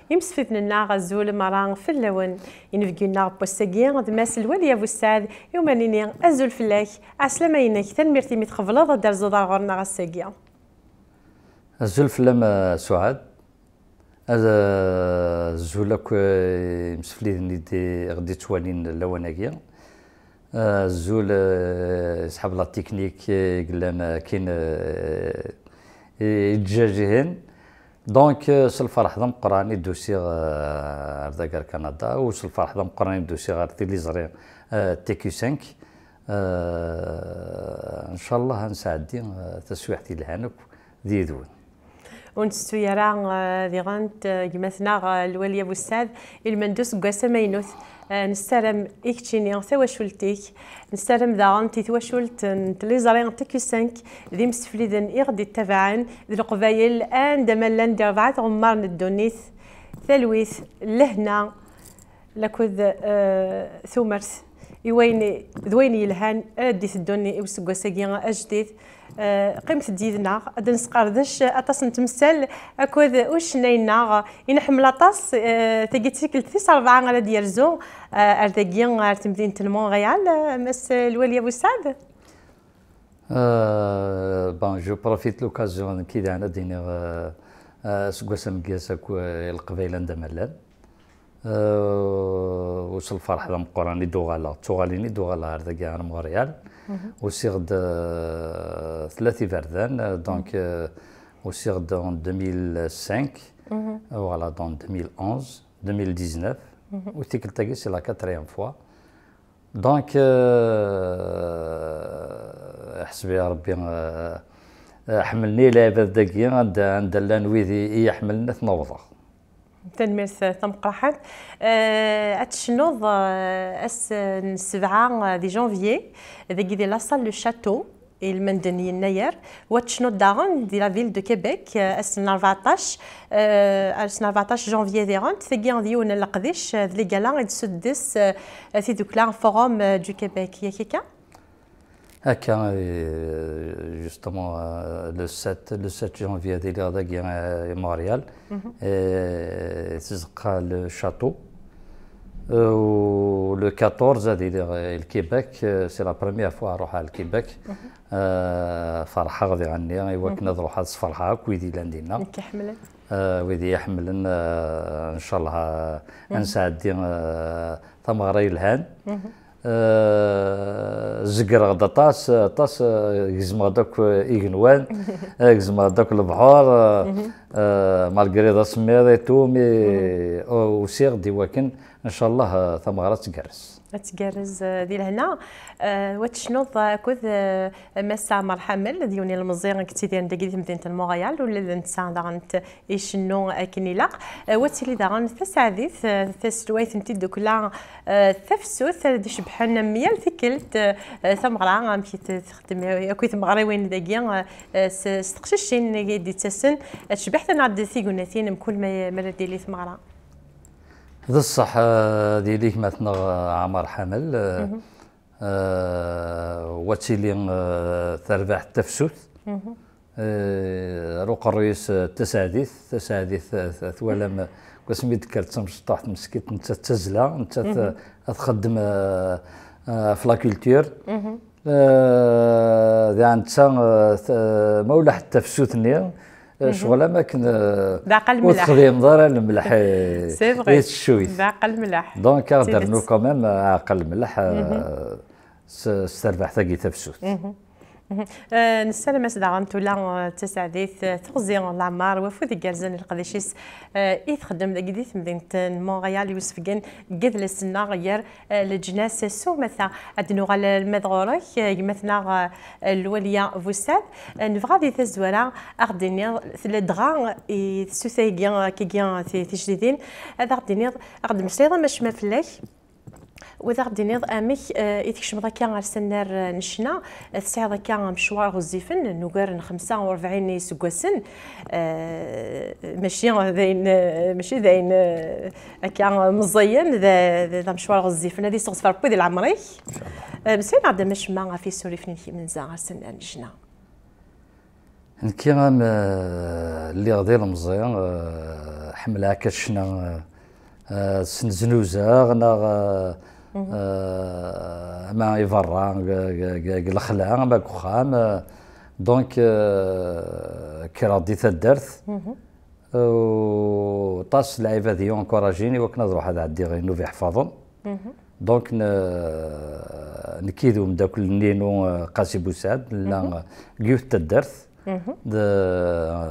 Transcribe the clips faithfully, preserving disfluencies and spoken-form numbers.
Imsefliden-nneɣ, azul meṛṛa fell-awen. Inebgi-nneɣ n wass-agi d Mass Lwali Abu Ssaɛd, i umanini azul fell-ak, ɛeslama-inek, tanemmirt imi tqebleḍ ad d-terzuḍ ar ɣur-neɣ ass-agi. Azul fell-am a Suɛad. Azul akk imsefliden i d-, i ɣ-d-ittwalin lawan-agi. Azul, eh, isḥab la technique, eh, i yellan, eh, akin, eh, i yettjajihen. Donc, eh, s lferḥ d ameqqran i d-usiɣ, eh, ar dagar Kanada, u s lferḥ d ameqqran i d-usiɣ ar tiliẓri, eh, T Q cinq. Eh, ncallah ad nesɛeddi, eh, taswiɛt yelhan akk d yid-wen. Ur ntettu ara, eh, diɣen, eh, gma-tneɣ, eh, Lwali Abu Ssaɛd, ilmend useggas amaynut. Eh, nessaram i keččini tawacult-ik, nessaram daɣen i twacult n tliẓri T Q cinq, d imsefliden i ɣ-d-ittabaɛen, d Leqbayel anda ma llan di rebɛa tɣemmar n ddunit, talwit, lehna, lakud, eh, tumert, i wayen, d wayen yelhan ara d-iteddun i useggas-agi ajdid. Eh, qqimet-d yid-neɣ, ad d-nesqerdec aṭas n temsal akked ucennay-nneɣ i nḥemmel aṭas. Eh, tagi d tikkelt tis ṛebɛa ara d-yerzu, eh, ar dagi, ar temdint n Montréal, eh, Mass Lwali Abu Ssaɛd. Euh, bon, je profite l'occasion, nekki daɣen ad d-iniɣ, euh, euh, aseggas ameggaz akk, euh, i Leqbayel anda ma llan. Euh, u s lferḥ d ameqqran i d-uɣaleɣ, d tuɣalin i d-uɣaleɣ ar dagi ar Montréal. Usiɣ-d, euh, tlata iberdan, euh, donc, euh, usiɣ-d en deux mille cinq, euh, voilà, donc deux mille onze, deux mille dix-neuf, u tikkelt-agi c'est la quatrième fois. Donc, euh, ḥesbi Rebbi, euh, euh, ḥemmlen-iyi lɛibad dagi, anda, anda llan wid i, i yi-ḥemmlen ad ten-awḍeɣ. Tanemmirt tameqqrant. Euh, ad tecnuḍ, euh, ass n sebɛa, euh, di janvier, dagi di la salle Le Château, i lmend n Yennayer, wa tecnuḍ daɣen di la ville de Québec, euh, ass n rbeɛṭac, euh, ass n rbeɛṭac janvier diɣen, tagi d yiwen n leqdic, euh, d ligala i d-suddes, euh, tidukla Forum, euh, du Québec, yak akka? Akka, euh, justement, euh, le sept, le sept janvier ad iliɣ dagi, euh, i Montréal. Euh, tzeqqa Le Château. Euh, u le quatorze ad iliɣ, euh, le Québec, euh, c'est la première fois ad ruḥeɣ le Québec. Euh, ferḥeɣ diɣenni, i wakken ad ruḥeɣ ad sferḥeɣ akk wid yellan dinna. Nekk iḥemmlen. Euh, wid i yi-ḥemmlen, euh, ncallah, euh, ad nesɛeddi, euh, tameɣra yelhan. Euh, zegreɣ-d aṭas, aṭas, euh, gezmeɣ-d akk igenwan, euh, gezmeɣ-d akk lebḥur, euh, euh, malgré d asemmiḍ et tout, mais, euh, usiɣ-d i wakken, ncallah, euh, tameɣra ad tgerrez. Ad tgerrez, euh, di lehna. Euh, wa tecnuḍ akked, euh, Mass Ɛmer Ḥamel, d yiwen ilemẓi i yettidiren dagi di temdint n Montréal, ula d netta daɣen icennu akken ilaq. Eh, wa tili daɣen taseɛdit, eh, taselwayt n tiddukla, eh, tafsut, ara d-icebḥen am yal tikkelt, eh, eh, tameɣra, amek i t-, txeddem akk i tmeɣriwin dagi, eh, eh, s, s teqcicin i d-ittasen, eh, tecbeḥ-aneɣ-d tignatin mkul ma, ma ara d-tili tmeɣra. D ṣṣeḥ, eh, ad yili gma-tneɣ, eh, Ɛmar Ḥamel, eh, eh, wa tili, eh, terbaɛt tafsut. Eh, ar uqerruy-is, eh, taseɛdit, taseɛdit, eh, t-, twalam, eh, deg wasmi d-tekker d tamecṭuḥt meskint, nettat d tazzla, nettat, eh, ad txeddem, eh, eh, ɣef la culture. Eh, diɣen netta, eh, t-, eh, ma ulaḥ tafsut-nni, eh, ccɣel am akken, eh, ur texdimeḍ ara lemleḥ i, i teccuyt. Donc, ad ɣ-d-ternu quand même, eh, aɛqel mleḥ, eh, s, s terbaɛt-agi tafsut. Eh, nessaram-as daɣen tula, eh, d taseɛdit, eh, teɣzi n leɛmer, wafud igerrzen i leqdic-is, eh, i texdem dagi di temdint n Montréal, i usefgen n yidles-nneɣ gar, eh, leǧnas s umata. Ad d-nuɣal alma d ɣur-k, eh, gma-tneɣ, eh, Lwaliya Bussad. Eh, nebɣa di tazwara ad ɣ-d-tiniḍ, tella dɣa i tsuta-agi, akkagi, ti-, tijdidin, ad ɣ-d-tiniḍ, ad ɣ-d-meslayeḍ amacma fell-ak. Wa ad ɣ-d-tiniḍ amek, eh, i tkecmeḍ akka ɣer sannar, eh, n ccna, eh, tesɛiḍ akka amecwar ɣezzifen, n ugar n xemsa u rebɛin iseggasen, eh, mačči d ayen, eh, mačči d ayen, eh, akka meẓẓiyen, d, d, d amecwar ɣezzifen, ad yesseɣzef Rebbi di leɛmer-ik. Eh, meslay-aneɣ-d amacemma ɣef yisurifen-inek imenza ɣer sannar n ccna. Nekki am, eh, lliɣ d ilemẓi, eh, Ḥemmleɣ akka ccna, eh, eh, sneznuzeɣ, neɣ, eh, eh, ama i berra, g- g- g- g lexla, ama deg uxxam, eh, donc, eh, kkreɣ-d di taddart. Eh, u ṭas lɛibad i encouragin i wakken ad ruḥeɣ ad ɛeddiɣ inubi ḥfaḍen. Donc, ne- nekki d umeddakel-nni-inu, eh, Qasi Busɛad, nella, eh, deg yiwet taddart. D-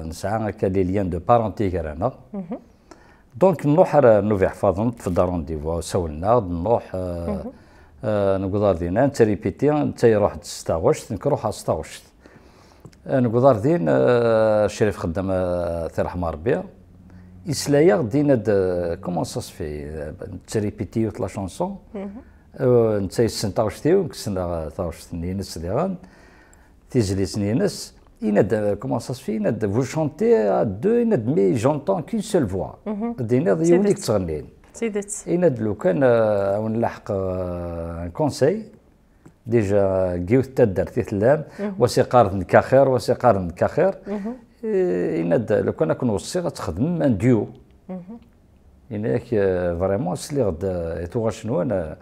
nesɛa akka les liens de parenté gar-aneɣ. Donc nruḥ ar nnubi ḥfaḍen, tfedda rendez-vous, sawlen-aɣ-d, nruḥ, eh, eh, newweḍ ar dinna, nettripiti, netta iruḥ-d s taɣect, nekk ruḥeɣ s taɣect. Eh, newweḍ ar din, eh, Crif Xeddam, eh, tirḥem Rebbi, isla-yaɣ-d, yenna-d, eh, comment ça se fait, eh, nettripiti yiwet la chanson, eh, netta yessen taɣect-iw, nekk ssneɣ taɣect-nni-ines diɣen, tizlit-nni-ines, yenna-d, euh, comment ça se fait, yenna-d, vous chantez à deux, yenna-d, mais j'entends qu'une seule voix. Dinna d yiwen i yettɣennin. Tidet. Yenna-d, lukan, euh, awen laḥeq, euh, un conseil, déjà, deg yiwet taddart i tellam, wa s-iqqar d nekk axir, wa s-iqqar d nekk axir. Eh, yenna-d, lukan ad ken-weṣṣiɣ ad txedmem un duo. Yenna-yak, euh, vraiment, sliɣ-d, euh, i tuɣac-nwen, euh,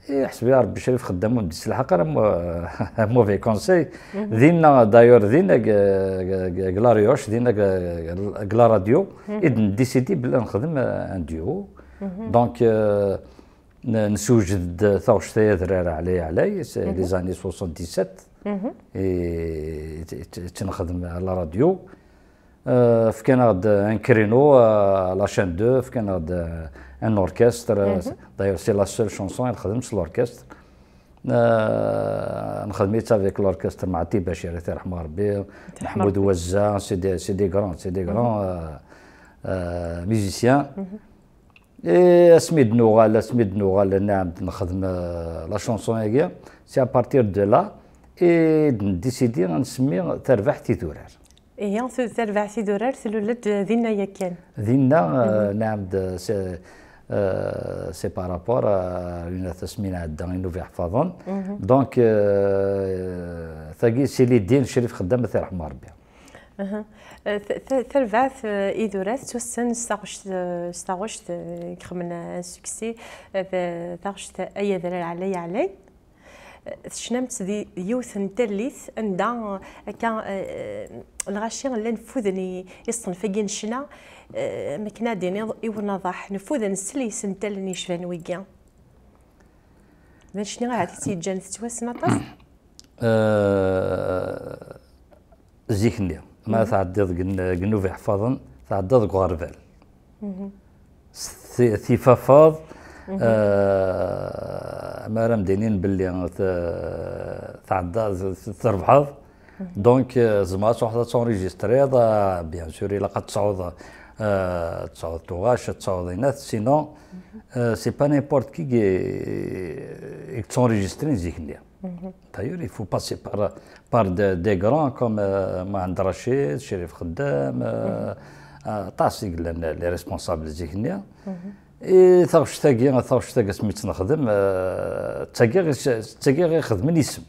Eh, ḥseb ya Rebbi, Crif Xeddam ur d-iselḥaq ara mo- un mauvais conseil. Dinna, d'ailleurs, dinna, g- g- g- g la Rioche, dinna, g- g- g la radio, i d-nedisidi belli nexdem, euh, un duo. Donc, euh, n- nessewjed-d taɣect-a Adrar Ɛlay Ɛlay, c'est les années soixante-dix-sept. Et t- t- t-nexdem à la radio. Euh, fkan-aɣ-d un créneau, euh, à la chaîne deux, fkan-aɣ-d, euh, un orchestre. Euh, c'est- d'ailleurs, c'est la seule chanson i nexdem s l'orchestre. Euh, nexdem-itt avec l'orchestre مع Ti Bacir, ad t-yerḥem Rebbi, Mahmoud Wazza, c'est des, c'est des grands, c'est des grands, euh, euh, musiciens. Et asmi d-nuɣal, asmi d-nuɣal, nɛam, nexdem, euh, la chanson-agi, c'est à partir de là i d-nedisidi ad nsemmi Tarbaɛt Idurar. Ihi, tu- Tarbaɛt Idurar tlul-d dinna yakan. Dinna, euh, nɛam, d- c'est, euh, c'est par rapport à une asmi nɛedda inubi ḥfaḍen. Donc, euh, tagi, c'est l'idée n Crif Xeddam, ad t-yerḥem Rebbi. Aha. Euh, t- t- Tarbaɛt, euh, Idurar tettwassen s taɣect, euh, s taɣect, euh, i ixedmen un succès, euh, d- taɣect Ay Adrar Ɛlay Ɛlay. Tecnamt di yiwet n tallit anda, eh, akka, eh, lɣaci llan ffuden i, i ṣṣenf-agi n ccna, eh, am akken ad d-tiniḍ i unaḍaḥ, neffud ad nsel i yisental-nni yecban wigi. D anecni ahat i tt-yeǧǧan tettwassen aṭas? Eh, zik-nni, ma tɛeddiḍ deg n- deg nnubi ḥfaḍen, tɛeddiḍ deg uɣerbal. S- ti- tifafeḍ, eh, ma ara m-d-inin belli t- tɛeddaḍ, t- trebḥeḍ. Donc, eh, tzemreḍ ad truḥeḍ ad tenregistriḍ, eh, bien sûr, ilaq ad tesɛuḍ, eh, ad tesɛuḍ tuɣac, ad tesɛuḍ inat, sinon, eh, c'est pas n'importe qui i i yettenregistrin zik-nni. D'ailleurs, il faut passer par, par de- des grands comme, euh, Mohamed Rachid, Chérif Khaddam, euh, euh, aṭas i yellan les responsables zik-nni. Et taɣect-agi, taɣect-agi asmi tt-nexdem, euh, d tagi i s- d tagi i xedmen isem.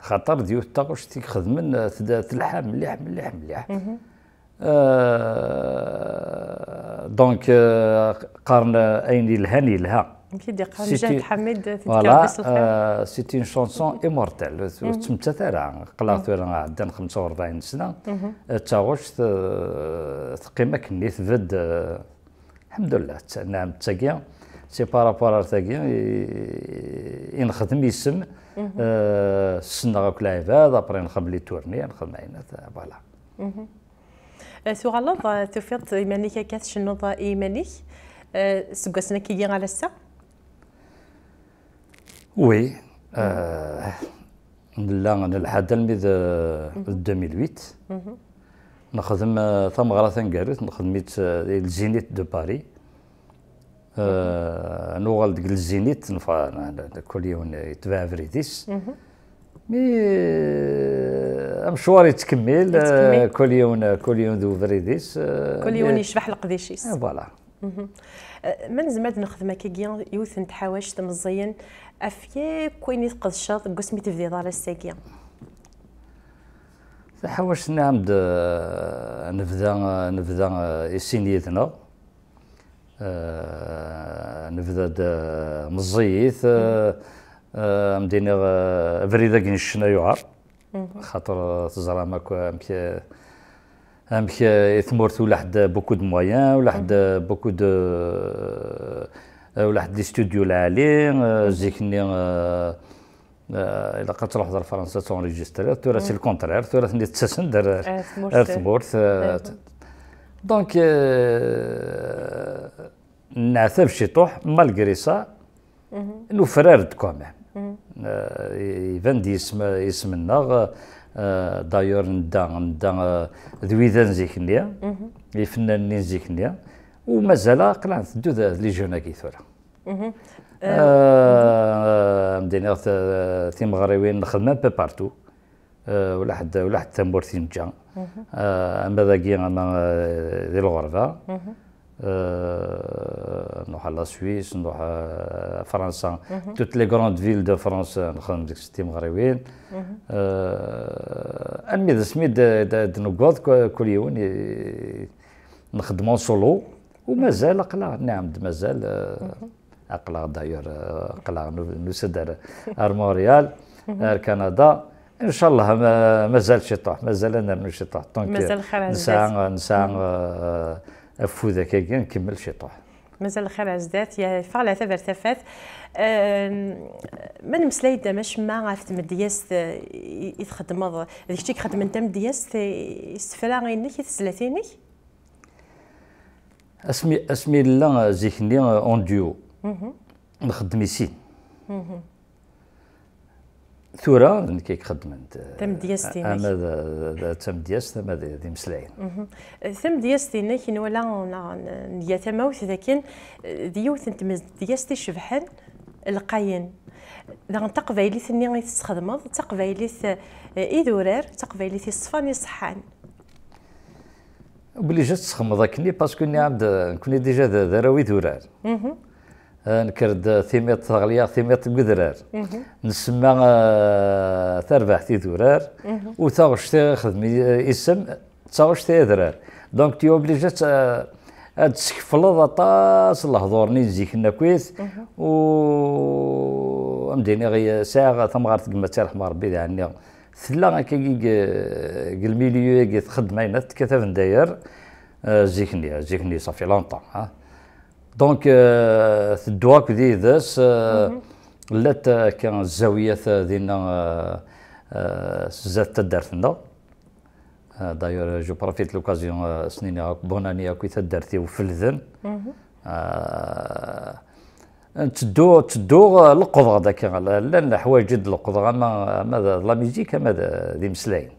Xaṭer d yiwet taɣect i ixedmen, euh, td- telḥa mliḥ, mliḥ, mliḥ. Euh, donc, euh, qqaren ayen yelhan yelha. Amek i d-yeqqar Mjahid Ḥamid, voilà, euh, c'est une chanson immortelle, ur tettmettat ara. Qqleɣ tura ɛeddan xemsa u rebɛin sna, d taɣect, euh, teqqim akken i tbedd, euh, lḥemdullah, d ta- nɛam, d tagi, c'est par rapport ar tagi i, i nexdem isem, euh, ssneɣ akk lɛibad, après nxeddem les tournées, nxeddem ayen, voilà. Eh, tuɣaleḍ, eh, tufiḍ iman-ik akka tcennuḍ, eh, i yiman-ik, eh, seg wassen akkagi ar ass-a? Oui, eh, nella nelḥa-d almi d, d deux mille huit. Nexdem, eh, tameɣra taneggarut, nexdem-itt, eh, di le Zénith de Paris. Euh, nuɣal deg le Zénith, nfa- kul yiwen yetbeɛ abrid-is. Mais, euh, amecwar yettkemmil, euh, kul yiwen, kul yiwen d ubrid-is, euh, Kul yiwen yecbeḥ leqdic-is. Eh, voilà. Euh, ma nezmer ad nexdem akkagi yiwet n tḥawact meẓẓiyen ɣef yakk wayen i tqedceḍ deg wasmi tebdiḍ ar ass-agi? Taḥawact-nni am-d, eh, nebda, eh, nebda, eh, i sin yid-neɣ. Eh, nebda-d, eh, meẓẓiyit, eh, eh, am d-iniɣ, eh, abrid-agi n ccna yuɛer. Xaṭer, eh, teẓram akk amek, eh, amek, eh, i tmurt ulaḥ-d beaucoup de moyens, ulaḥ-d beaucoup de, eh, ulaḥ-d les studios lɛali, eh, zik-nni, eh, eh, ilaq ad truḥeḍ ar Fransa ad tenregistriḍ, tura c'est le contraire, tura atni ttasen-d ar, ar tmurt, ar tmurt, eh, donc, eh, neɛtab ciṭuḥ, malgré ça, nufrar-d quand même. Eh, iban-d yisem, yisem-nneɣ, eh, d'ailleurs nedda, nedda, eh, d widan zik-nni, ifennanen-nni n zik-nni, u mazal aql-aɣ nteddu d, d les jeunes-agi tura. Eh, am d-iniɣ t-, timeɣriwin nexdem un peu partout. Eh, ulaḥ-d, ulaḥ-d tamurt i neǧǧa. Eh, ama dagi, ama, eh, di lɣerba. Eh, nruḥ à la Suisse, nruḥ, eh, à Fransa. Toutes les grandes villes de France, eh, nexdem deg-s timeɣriwin. Eh, almi d asmi d, d, d-newweḍ ku-, kul yiwen i, nxeddem en solo. U mazal aql-aɣ, nniɣ-am-d mazal, eh, aql-aɣ d'ailleurs, eh, aql-aɣ nu-, nusa-d ar, ar Montréal, ar Canada. Inchallah, ma-, mazal ciṭuḥ, mazal ad nernu ciṭuḥ. Donc, mazal xir ar nesɛa, zdat. Nesɛa, eh, afud akkagi, nkemmel ciṭuḥ. Mazal xir ar zdat, yeffeɣ leɛtab ar tafat. Eh, ma nemmeslay-d am acemma ɣef tmedyazt, eh, i, i txeddmeḍ, d kečč i ixeddmen tamedyazt i, i isefra-inek, i tezlatin-ik? Asmi, asmi nella zik-nni, eh, en duo, nxeddem i sin. Tura d nekk i ixeddmen, eh, tamedyazt-inek. Ama d, d, d tamedyazt, ama d, d imeslayen. Eh, tamedyazt-inek, nwala neɣ n-, nga tamawt d akken, eh, d yiwet n tmedyazt icebḥen, lqayen. Daɣen taqbaylit-nni i tesxedmeḍ, d taqbaylit, eh, i d urar, d taqbaylit iṣfan iṣeḥḥan. Obligé ad tesxedmeḍ akkenni, parce que nniɣ-am-d, nekkni déjà d, d arraw idurar. Eh, nekker-d timiṭ, ɣliɣ timiṭ deg udrar. Nsemma, eh, tarbaɛt idurar, u taɣect i xedmen i, isem, d taɣect i adrar. Donc, tu es obligé ad, ad teskefleḍ aṭas n lehdur-nni n zik-nni akkit, u am d-iniɣ, sɛiɣ tamɣart n gma-tneɣ, yerḥem Rebbi, d ɛenni, tella akkagi deg, deg lmiliyu-agi, txeddem ayen tekkat abendayer, eh, zik-nni, zik-nni, ça fait longtemps, hein. Donc, eh, tedduɣ akked yid-s, eh, llant akka zzawiyat, eh, dinna, eh, eh, sdat taddart-nneɣ. Eh, d'ailleurs, je profite l'occasion, eh, s-nini akk, bonne année akk i taddart-iw Felden. Eh, Nteddu, nteddu, eh, leqḍeɣ-d akka, llan leḥwayeǧ i d-leqḍeɣ, ama, ama d, d la musique, ama d, d imeslayen.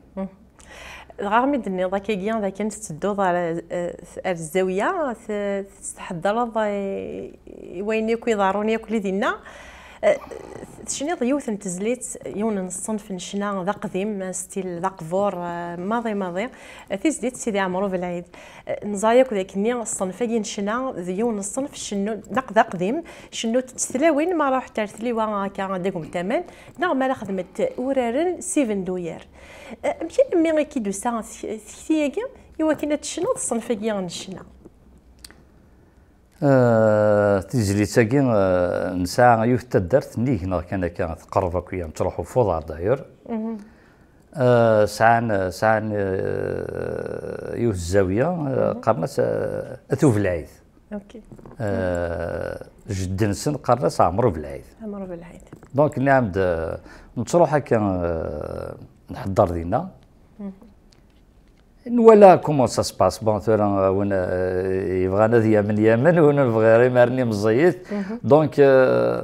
Dɣa mi d-tenniḍ akkagi, d akken tettedduḍ ar, eh, ar zzawiya, te-, tettḥeddreḍ i, i wayen akk iḍerrun yakk li dinna. Eh, tecniḍ yiwet n tezlit, yiwen n ṣṣenf n ccna d aqdim, stil d aqbur, eh, maḍi maḍi. Eh, tizlit Sidi Ɛemru Belɛid. Neẓra yakk d akkenni ṣṣenf-agi n ccna d yiwen n ṣṣenf cennu, d aq-, d aqdim, cennu-t s tlawin, ma ruḥet ar tliwa akka ad d-agment aman, neɣ ma ara xedment uraren s ibenduyer. Amek alammi i k-id-tusa tek-, tekti-agi i wakken ad tecnuḍ ṣṣenf-agi n ccna? Eh, tizlit-agi, eh, nesɛa yiwet taddart nnig-neɣ kan akka, tqerreb akk-ya, nettruḥu f uḍar d'ailleurs. Eh, sɛan, sɛan, eh, yiwet zzawiya, eh, qqaren-as, eh, At Ubelɛid. Ok. Eh, jeddi-nsen qqaren-as Ɛmer Ubelɛid. Ɛmer Ubelɛid. Donc, nniɣ-am-d, eh, nettruḥ akka, eh, nḥedder dinna. Nwala comment ça se passe. Bon, tura, eh, win, eh, yebɣan ad yamen, yamen, win ur nebɣi ara, imaren-nni meẓẓiyit. Donc, eh,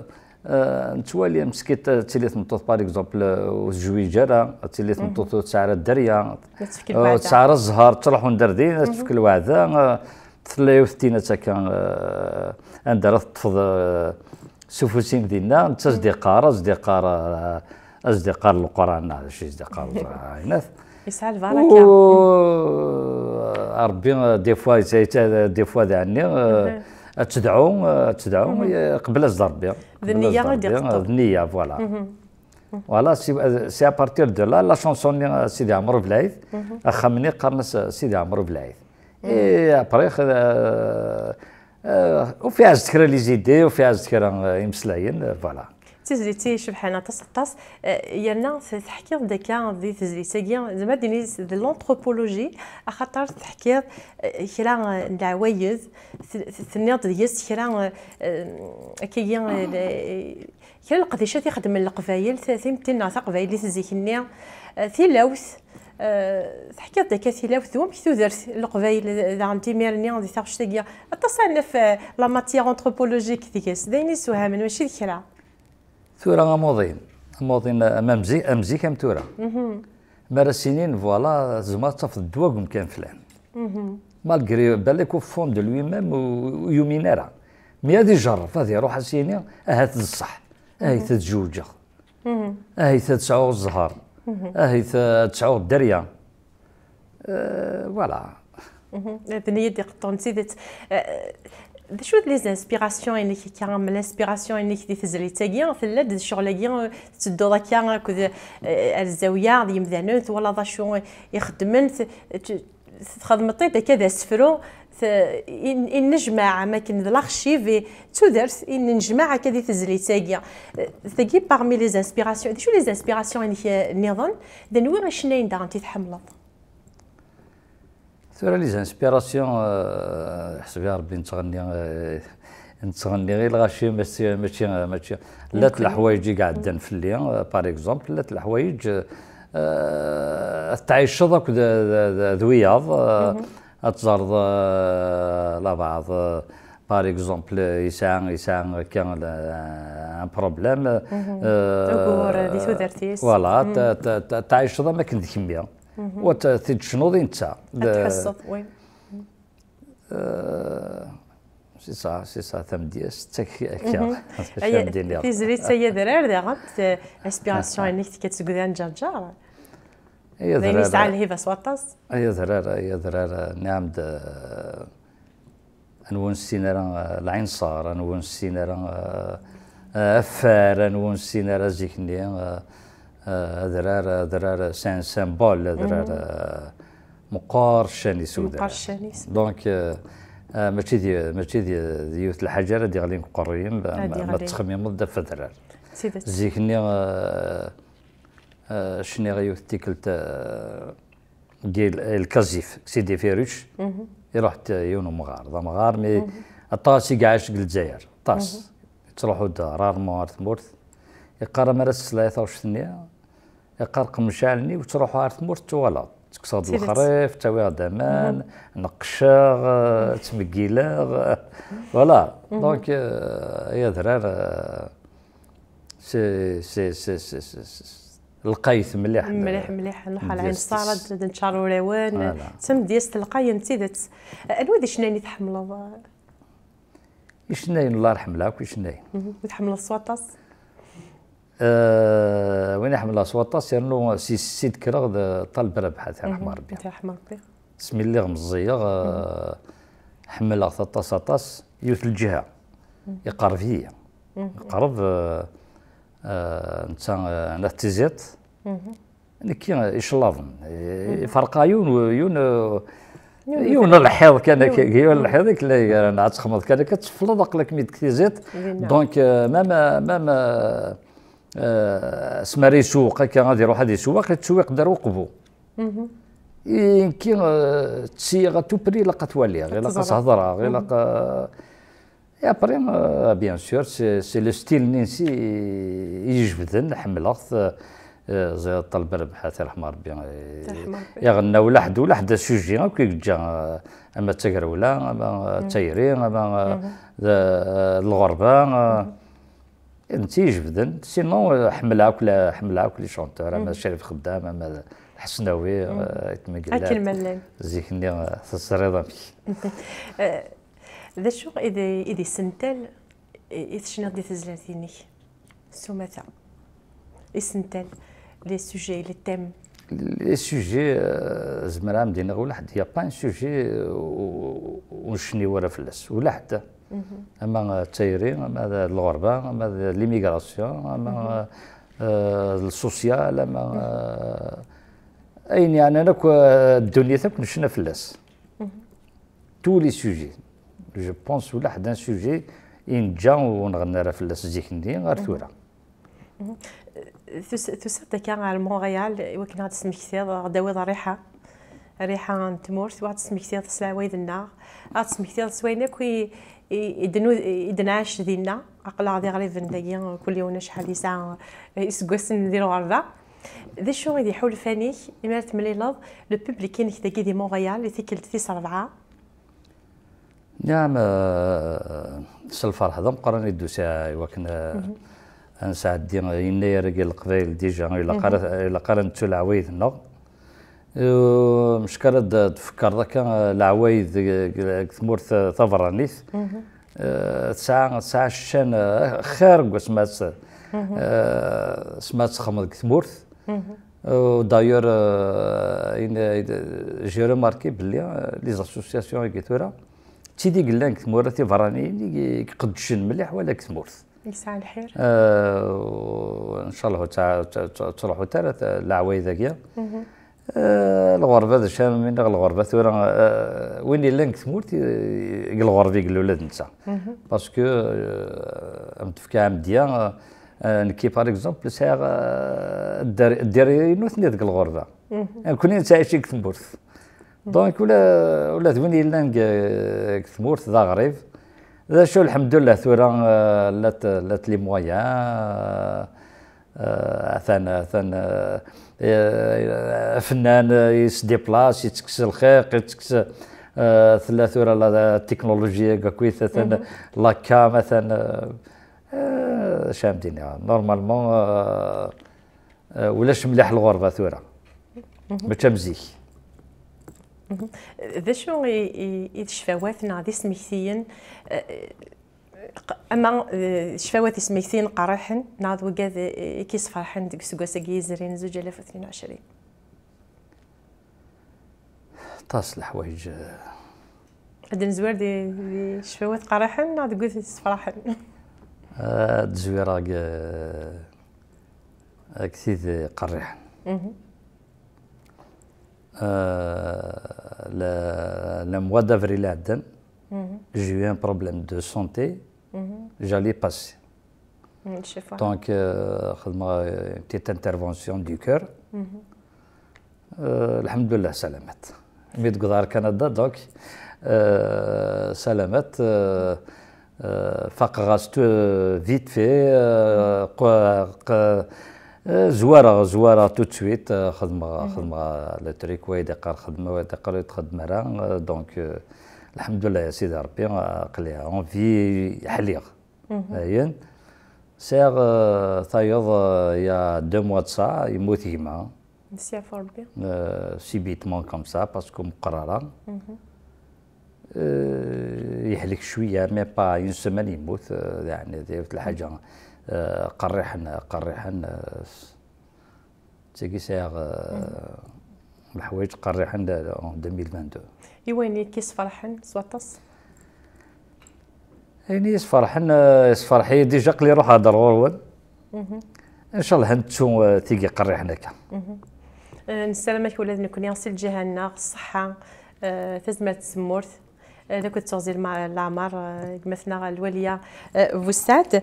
eh, nettwali meskint ad tili tmeṭṭut, par exemple, eh, ur tezwiǧ ara, ad tili tmeṭṭut ur tesɛi ara dderya, ur tesɛi ara zzher, ttruḥun-d ar din, ad tefk lweɛda, eh, tella yiwet tinat akka, eh, anda ara teṭṭfeḍ, eh, s ufus-im dinna, netta as-d-iqqar, as-d-iqqar, eh, as-d-iqqar Leqran, neɣ d acu i as-d-iqqar, ur ẓriɣ, ɛinat. Yesɛa lbaraka. U, eh, Rebbi, eh, des fois, yesɛa, des fois, d ɛenni, eh, ad tedɛu, eh, ad tedɛu, eh, qbel as-d Rebbi. D nniya i d-iqeṭṭu. D nniya, voilà. Voilà, c'est à partir de là, la chanson-nni, euh, Sidi Ɛmer Belɛid, axxam-nni qqaren-as, euh, Sidi Ɛmer Belɛid. Et après, euh, euh, ufiɣ-as-d kra les idées, ufiɣ-as-d kra, euh, imeslayen, euh, voilà. D tizlit i icebḥen aṭas, aṭas. Eh, yerna t-, teḥkiḍ-d akka di tezlit-agi, zmer ad d-nini d l'anthropologie, axaṭer teḥkiḍ, eh, kra, eh, n leɛwayed, t-, t-, tenniḍ deg-s kra, eh, eh, akkagi, eh, le-, kra n leqdicat i xeddmen Leqbayel, ta-, timetti-nneɣ taqbaylit zik-nni, eh, tilawt, eh, teḥkiḍ-d akka tilawt, d wamek tudert n Leqbayel, eh, daɣen timir-nni di taɣect-agi. Aṭas ara naf, eh, la matière anthropologique deg-s. D ayen yessewhamen, mačči d kra. Tura amuḍin, amuḍin am, am zik, am zik am tura. Mi ara s-inin, voilà, tzemreḍ ad tafeḍ ddwa deg umkan flan. Malgré balak au fond de lui-même ur, ur yumin ara. Mi ad ijerreb, ad iruḥ ad s-yini, ahat d ṣṣeḥ, ahat ad zewǧeɣ, ahat ad sɛuɣ zzher, ahat ad sɛuɣ dderya. Euh, voilà. D neyya i d-iqeṭṭun, d tidet. Eh, d acu d les inspirations-inek akka, am l'inspiration-inek di tezlit-agi? Tella-d d ccɣel-agi, eh, tettedduḍ akka akked, eh, ar zzawya d yimdanen, twalaḍ acu i xeddmen, t-, t-, txedmeḍ-t-id akka d asefru, t-, in-, innejmaɛ am akken d l'archive, i d tudert, innejmaɛ akka di tezlit-agi. Eh, tagi parmi les inspirations, d acu les inspirations-inek, eh, nniḍen? D anwi icennayen daɣen i tḥemmleḍ? Tura les inspirations, euh, ḥseb ya Rebbi nettɣenni, euh, nettɣenni i lɣaci, mačči, mačči, mačči. Llant leḥwayeǧ i iɛeddan fell-i, euh, par exemple, llant leḥwayeǧ, euh, ad tɛiceḍ akked d, d, d, d wiyaḍ, euh, ad teẓreḍ, euh, labeɛḍ, euh, par exemple, yesɛa, yesɛa akka, euh, un problème, euh, ugur di tudert-is. Voilà, t-, t-, t-, tɛiceḍ am akken d kemmi. Wa t-, t-id-tecnuḍ i netta. Ad tḥesseḍ, oui. Euh, c'est ça, c'est ça, tamedyazt, d takti akka. Aya, tizlit ay adrar, daɣen, t-, inspiration-inek tekka-d seg udan Ǧerǧer. Ay adrar, d ayen yesɛan lhiba s waṭas. Ay adrar, ay adrar, nniɣ-am-d, euh, anwa ur nessin ara, euh, lɛinṣer, anwa ur nessin ara, euh, euh, affar, anwa ur nessin ara zik-nni, euh, euh, adrar, adrar, c'est un symbole, adrar, euh, meqqar ccan-is udrar. Meqqar ccan-is. Donc, euh, euh, mačči d, mačči d, d yiwet lḥaǧa ara d-iɣlin deg uqerruy-im, ma, ma tettxemmimeḍ d ɣef adrar. Zik-nni, euh, euh, cniɣ yiwet tikkelt, euh, deg El Kazif, deg Sidi Firuc, iruḥ-d yiwen umɣar. D amɣar, mi aṭas i iɛac deg Lezzayer, aṭas. Yettruḥu-d rarement ar tmurt. Yeqqar, amar ad teslay taɣect-nni, yeqqar, qmec allen-iw, ttruḥuɣ ar tmurt, ttuɣaleɣ. Ttekkseɣ-d lexrif, ttawiɣ-d aman, neqqceɣ, eh, ttmeggileɣ, eh, voilà. Donc, eh, ay adrar, eh, c'est, c'est, c'est, c'est, c'est, c'est, lqayet mliḥ. Mliḥ, mliḥ. Nruḥ ɣer lɛinṣer, ad, ad neččar urawen. Voilà. D tamedyazt lqayen, d tidet. Anwa d icennayen i tḥemmleḍ? Icennayen, Allah ḥemmleɣ akk icennayen. Mhm. I tḥemmleḍ s waṭas? Euh, win i ḥemmleɣ s waṭas, yernu si, si d-kkreɣ d Ṭaleb Rabeḥ, ad t-yerḥem Rebbi. Ad t-yerḥem Rebbi. Asmi lliɣ meẓẓiyeɣ, euh, ḥemmleɣ-t aṭas, aṭas, yiwet lǧiha. Yeqreb-iyi. Yeqreb, euh, euh, netta, euh, n At Tiziṭ. Nekki, icellaḍen. Iferq-aɣ yiwen, yiwen, yiwen n lḥiḍ kan akka, yiwen n lḥiḍ i k-, la, ad txemmeḍ kan akka, teffleḍ aql-akem-id deg Tiziṭ. Donc, euh, même, même, euh, euh, asmi ara isewweq akka, ad iruḥ ad isewweq, yettsewwiq-d ar uqbu. I nekki, euh, ttṣeyyiɣ à tout prix, ilaq ad t-waliɣ, ilaq ad s-hedreɣ, ilaq, euh, Et après, euh, bien sûr, c'est, c'est le style-nni-ines i, i ijebden, ḥemmleɣ-t, euh, ẓid Ṭaleb Rabeḥ, ad t-yerḥem Rebbi, eh, iɣenna ulaḥed, ulaḥed d asuji akk i yeǧǧa, euh, ama d tagrewla, ama, euh, d tayri, ama, euh, d, euh, d lɣerba, euh, d netta i ijebden. Sinon, euh, ḥemmleɣ akk la, ḥemmleɣ akk les chanteurs, ama d Crif Xeddam, ama d Lḥesnawi, euh, i tmeglat. Akken ma llan. Zik-nni, euh, teẓriḍ amek. Euh, D acu i d, i d isental i, i tecniḍ di tezlatin-ik s umata? Isental, les sujets, les thèmes. Les sujets, euh, zemreɣ ad m-d-iniɣ ulaḥedd, y a pas un sujet, euh, ur, ur necni ara fell-as, ulaḥedd. Ama, euh, d tayri, ama d lɣerba, ama d l'immigration, ama, euh, euh, le social, ama, euh, ayen yeɛnan akk, euh, ddunit akk necna fell-as. Tous les sujets. Je pense ula ḥedd un sujet i neǧǧa ur nɣenna ara fell-as zik-nni ar tura. Tusa-d akka ɣer Montréal i wakken ad ɣ-d-tesmektiḍ, ad d-tawiḍ rriḥa, rriḥa n tmurt, ad ɣ-d-tesmektiḍ s leɛwayed-nneɣ, ad ɣ-d-tesmektiḍ s wayen akk i d-nɛac dinna. Aql-aɣ d iɣriben dagi, kul yiwen acḥal yesɛa iseggasen di lɣerba. D acu i d iḥulfan-ik imi ara temlileḍ le public-inek dagi di Montréal i tikkelt tis rebɛa? Nniɣ-am, s lferḥ d ameqqran i d-usiɣ i wakken ad nesɛeddi yennayer-agi n Leqbayel, déjà ilaq ara nettu leɛwayed-nneɣ. Mecka ara d-tfekkreḍ akka leɛwayed deg tmurt taberranit, tesɛa tesɛa ccan xir n wasmi ad tesma ad texmeḍ deg tmurt. D'ailleurs, j'ai remarqué belli les associations-agi tura d tid i yellan deg tmura tiberraniyin i iqeddcen mliḥ wala deg tmurt. Yesɛa lḥir. Ncallah ur ttruḥut ara leɛwayed-agi. Lɣerba d acu ara m-iniɣ, lɣerba tura, win yellan deg tmurt deg lɣerba i yella ula d netta. Parce que am d-tefka amedya, nekki par exemple sɛiɣ dderya-inu atni deg lɣerba. Nekkni nettɛici deg tmurt. Donc ula ula d win yellan deg tmurt d aɣrib. D acu, lḥemdullah, tura llat llat les moyens. Atan atan afennan yesdéplace, yettekkes lxiq, yettekkes, tella tura la technologie akkit, atan la cam, atan, acu am d-iniɣ, normalement ulac mliḥ lɣerba tura, mačči am zik. D acu i d ccfawat neɣ d ismektiyen, ama d ccfawat ismektiyen qerriḥen neɣ d wigad i k-isferḥen deg useggas-agi yezrin zuǧ alaf u tnin u ɛecrin? Aṭas leḥwayeǧ. Ad nezwir di ccfawat qerriḥen neɣ deg wid yessefraḥen? Ad zwireɣ deg tid qerriḥen. Le mois d'avril iɛeddan, j'ai eu un problème de santé, j'allais passer. Donc xedmeɣ une petite intervention du cœur. Lḥemdullah salamat. Mi d-wwḍeɣ ar Kanada, donc salamat. Faqeɣ-as vite fait. Zwareɣ zwareɣ tout de suite. Xedmeɣ xedmeɣ le truc, wa yeqqar xdem, wa yeqqar ur txeddem ara. Donc lḥemdullah ya Sidi Rebbi, aql-i en vie, ḥliɣ. Ayen sɛiɣ tayeḍ, il y a deux mois de ça, yemmut gma. Merci à Rebbi. Subitement comme ça, parce que meqqer ara. Yehlek cwiya, même pas une semaine yemmut. Yeɛni d lḥaǧa qerriḥen qerriḥen. Tagi sɛiɣ leḥwayeǧ qerriḥen en deux mille vingt-deux. I wayen i k-isferḥen s waṭas? Ayen i yi-isferḥen, isferḥ-iyi déjà aql-i ruḥeɣ-d ar ɣur-wen. Ncallah ad nettu tigi qerriḥen akka. Nessaram-ak ula d nekkni si lǧiha-nneɣ ṣṣeḥḥa, tazmert n tmurt, d akked teɣzi n leɛmer, gma-tneɣ lwaliya Bussaɛd.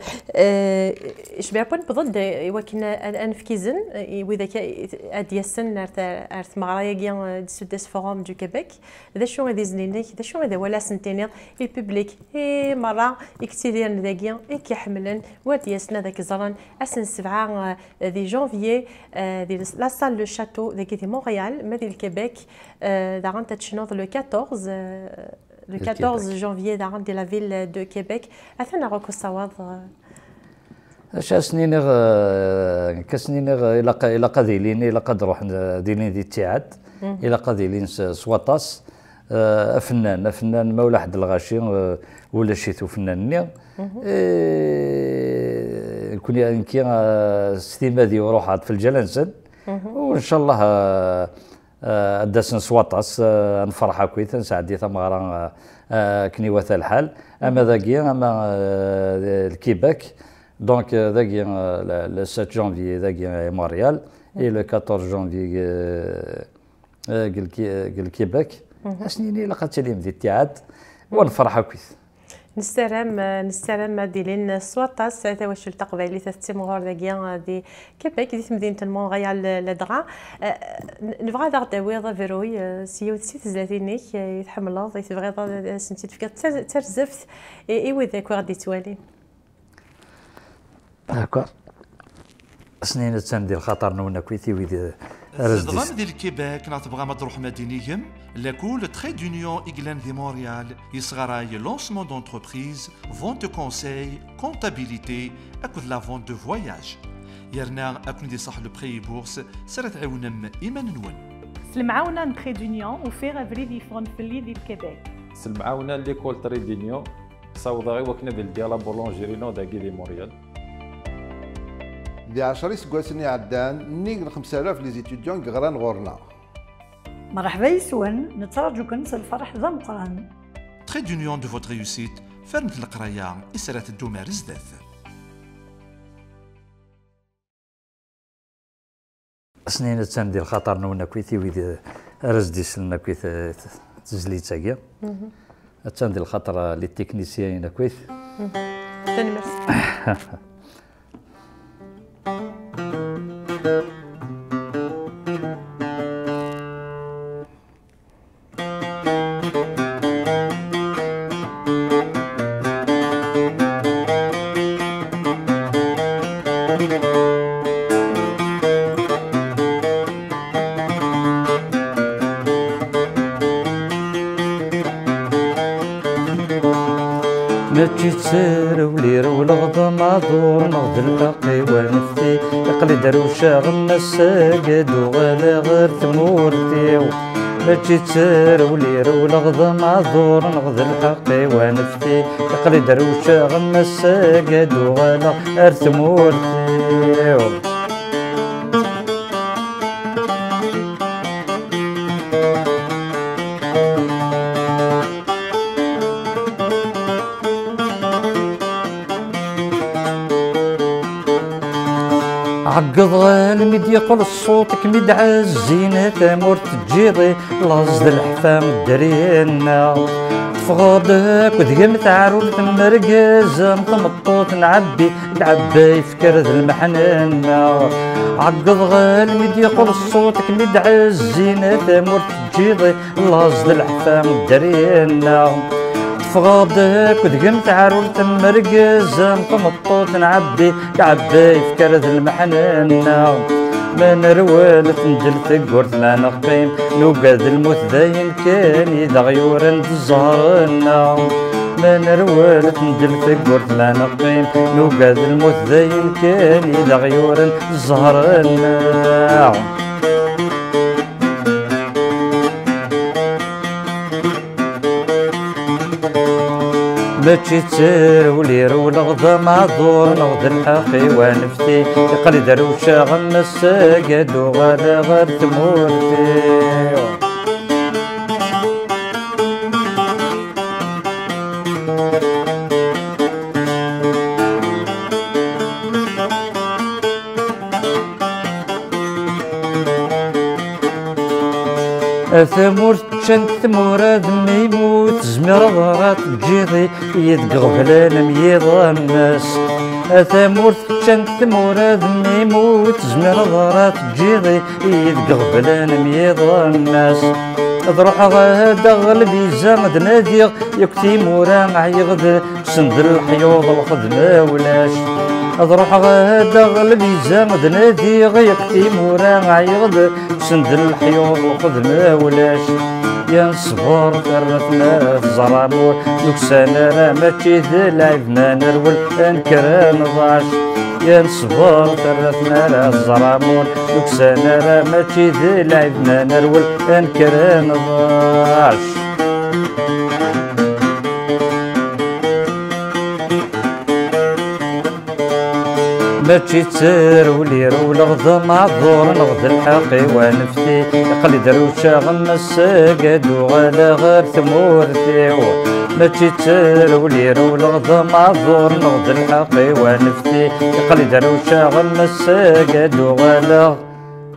Cbiɣ wwḍen-d i wakken ad nefk izen i widak ad d-yasen ar tmeɣra-agi du Sud-Est Forum du Québec. D acu i d izen-inek? D acu i d awal ad sen-tiniḍ i le public i merra i yettidiren dagi, i k-iḥemmlen, war d-yasen ad k-ẓren ass n sebɛa di janvier di la salle Le Château dagi di Montréal, ma di le Québec daɣen ad tecnuḍ le quatorze, le quatorze janvier daɣen di la ville de Québec. Atan aɣ-ak usawaḍ. Acu ad sen-iniɣ, akka ad sen-iniɣ, ilaq ilaq ad ilin, ilaq ad ruḥen ad ilin di ttiɛad, ilaq ad ilin s waṭas. Afennan, afennan ma ula ḥedd lɣaci ulac-it ufennan-nni. Nekni nekki s timad-iw ruḥeɣ-d fi lǧal-nsen, u ncallah ad d-asen s waṭas, ad nefreḥ akkit, ad nesɛeddi tameɣra akken iwata lḥal, ama dagi ama d Québec. Donc, euh, dagi, euh, le, le sept janvier, dagi, à Montréal, et le quatorze janvier, euh, euh, deg Lki-, deg Lkibek. Ass-nni ilaq ad tilim di ttiɛad, u nefreḥ akkit. Nessaram, euh, nessaram ad ilin s waṭas tawacult taqbaylit ad tettimɣur dagi, euh, di Québec, di temdint n Montréal, euh, ladɣa. Euh, n-, nebɣa ad aɣ-d-tawiḍ abruy, euh, s yiwet si tezlatin-ik, euh, i tḥemmleḍ, i tebɣiḍ ad, ad asent-id-tefkiḍ tar-, tarzeft i, i wid akk i ɣ-d-yettwalin. D'accord. Ass-nni attan di lxaṭer-nwen akkit i wid ara s-d-is- Tzedɣem di Lkibek neɣ tebɣam ad d-truḥem ad d-inigem? Lakul Trait d'Union i yellan di Montréal yesɣaray lancement d'entreprise, vente de conseil, comptabilité akked la vente de voyage. Yerna ad ken-id-iṣaḥ le prêt et bourse s ara tɛiwnem iman-nwen. S lemɛawna n Trait d'Union, ufiɣ abrid yeffɣen fell-i di Lkibek. S lemɛawna n l'école Trait d'Union, ssawḍeɣ i wakken ad ldiɣ la boulangerie-inu dagi di Montréal. Di ɛecra iseggasen iɛeddan, nnig n xemsa alaf les étudiants i yeɣran ɣur-neɣ. Mṛeḥba yes-wen, nettraǧu-ken s lferḥ d ameqqran. Trait d'Union de votre réussite, fernet leqraya i s ara teddum ar zdat. Ass-nni attan di lxaṭer-nwen akkit i wid ara s-d-islen akkit, eh, t-, tezlit-agi. Attan di lxaṭer, eh, les techniciens akkit. Tanemmirt. Mačči d tarewla i rewleɣ d amaḍur neɣ d lḥeqq-iw anfti. Aql-i drewceɣ ass-agi ad uɣaleɣ ɣer tmurt-iw. Mačči d tarewla i rewleɣ d amaḍur neɣ d lḥeqq-iw anfti. Aql-i drewceɣ ass-agi ad uɣaleɣ ar tmurt-iw. Ɛeggeḍ almi d-yeqqel ṣṣut, kem-id-ɛezzin tamurt teǧǧiḍ i laẓ d leḥfa dderya-nneɣ. Teffɣeḍ akked gma teɛrurt, mergaz am tmeṭṭut n ɛebbi, d ɛebba yefker d lmeḥna-nneɣ. Ɛeggeḍ almi d-yeqqel ṣṣut, kem-id-ɛezzin tamurt teǧǧiḍ i laẓ d leḥfa dderya-nneɣ. Teffɣeḍ akked gma teɛrurt, mergaz am tmeṭṭut n ɛebbi, d ɛebba yefker d lmeḥna-nneɣ. Ma nerwel tenǧel teggurt, ma neqqim nugad lmut, d ayen kan i d aɣ-yuran d zzher-nneɣ. Ma nerwel tenǧel teggurt, ma neqqim nugad lmut, d ayen kan i d aɣ-yuran d zzher-nneɣ. Mačči d tarewla i rewleɣ d amaḍur neɣ d lḥeqq-iw anfti. Aql-i drewceɣ ass-agi ad uɣaleɣ ɣer tmurt-iw. A tamurt ččant tmura d mmi-m, ur tezmireḍ ara teǧǧiḍ-iyi deg iɣeblan am yiḍ am ass. A tamurt ččant tmura d mmi-m, ur tezmireḍ ara teǧǧiḍ-iyi deg iɣeblan am yiḍ am ass. Ad ruḥeɣ ad aɣeɣ lviza ad nadiɣ yakk timura ɛyiɣ-d, kksen-d leḥyuḍ lxedma ulac. Ad ruḥeɣ ad aɣeɣ lviza ad nadiɣ yakk timura ɛyiɣ-d, kksen-d leḥyuḍ lxedma ulac. Ya neṣber tarra tmara tẓer amur, nuksan ara mačči d lɛib ma nerwel ad nekker ad nḍac. Ya neṣber tarra tmara tẓer amur, nuksan ara mačči d lɛib ma nerwel ad nekker ad nḍac. Mačči d tarewli rewleɣ d amaɛdur neɣ d lḥeqq-iw anefti, aql-i drewceɣ messeg ad uɣaleɣ ɣer tmurt-iw. Mačči d tarewli rewleɣ d amaɛdur neɣ d lḥeqq-iw anefti, aql-i drewceɣ messeg ad uɣaleɣ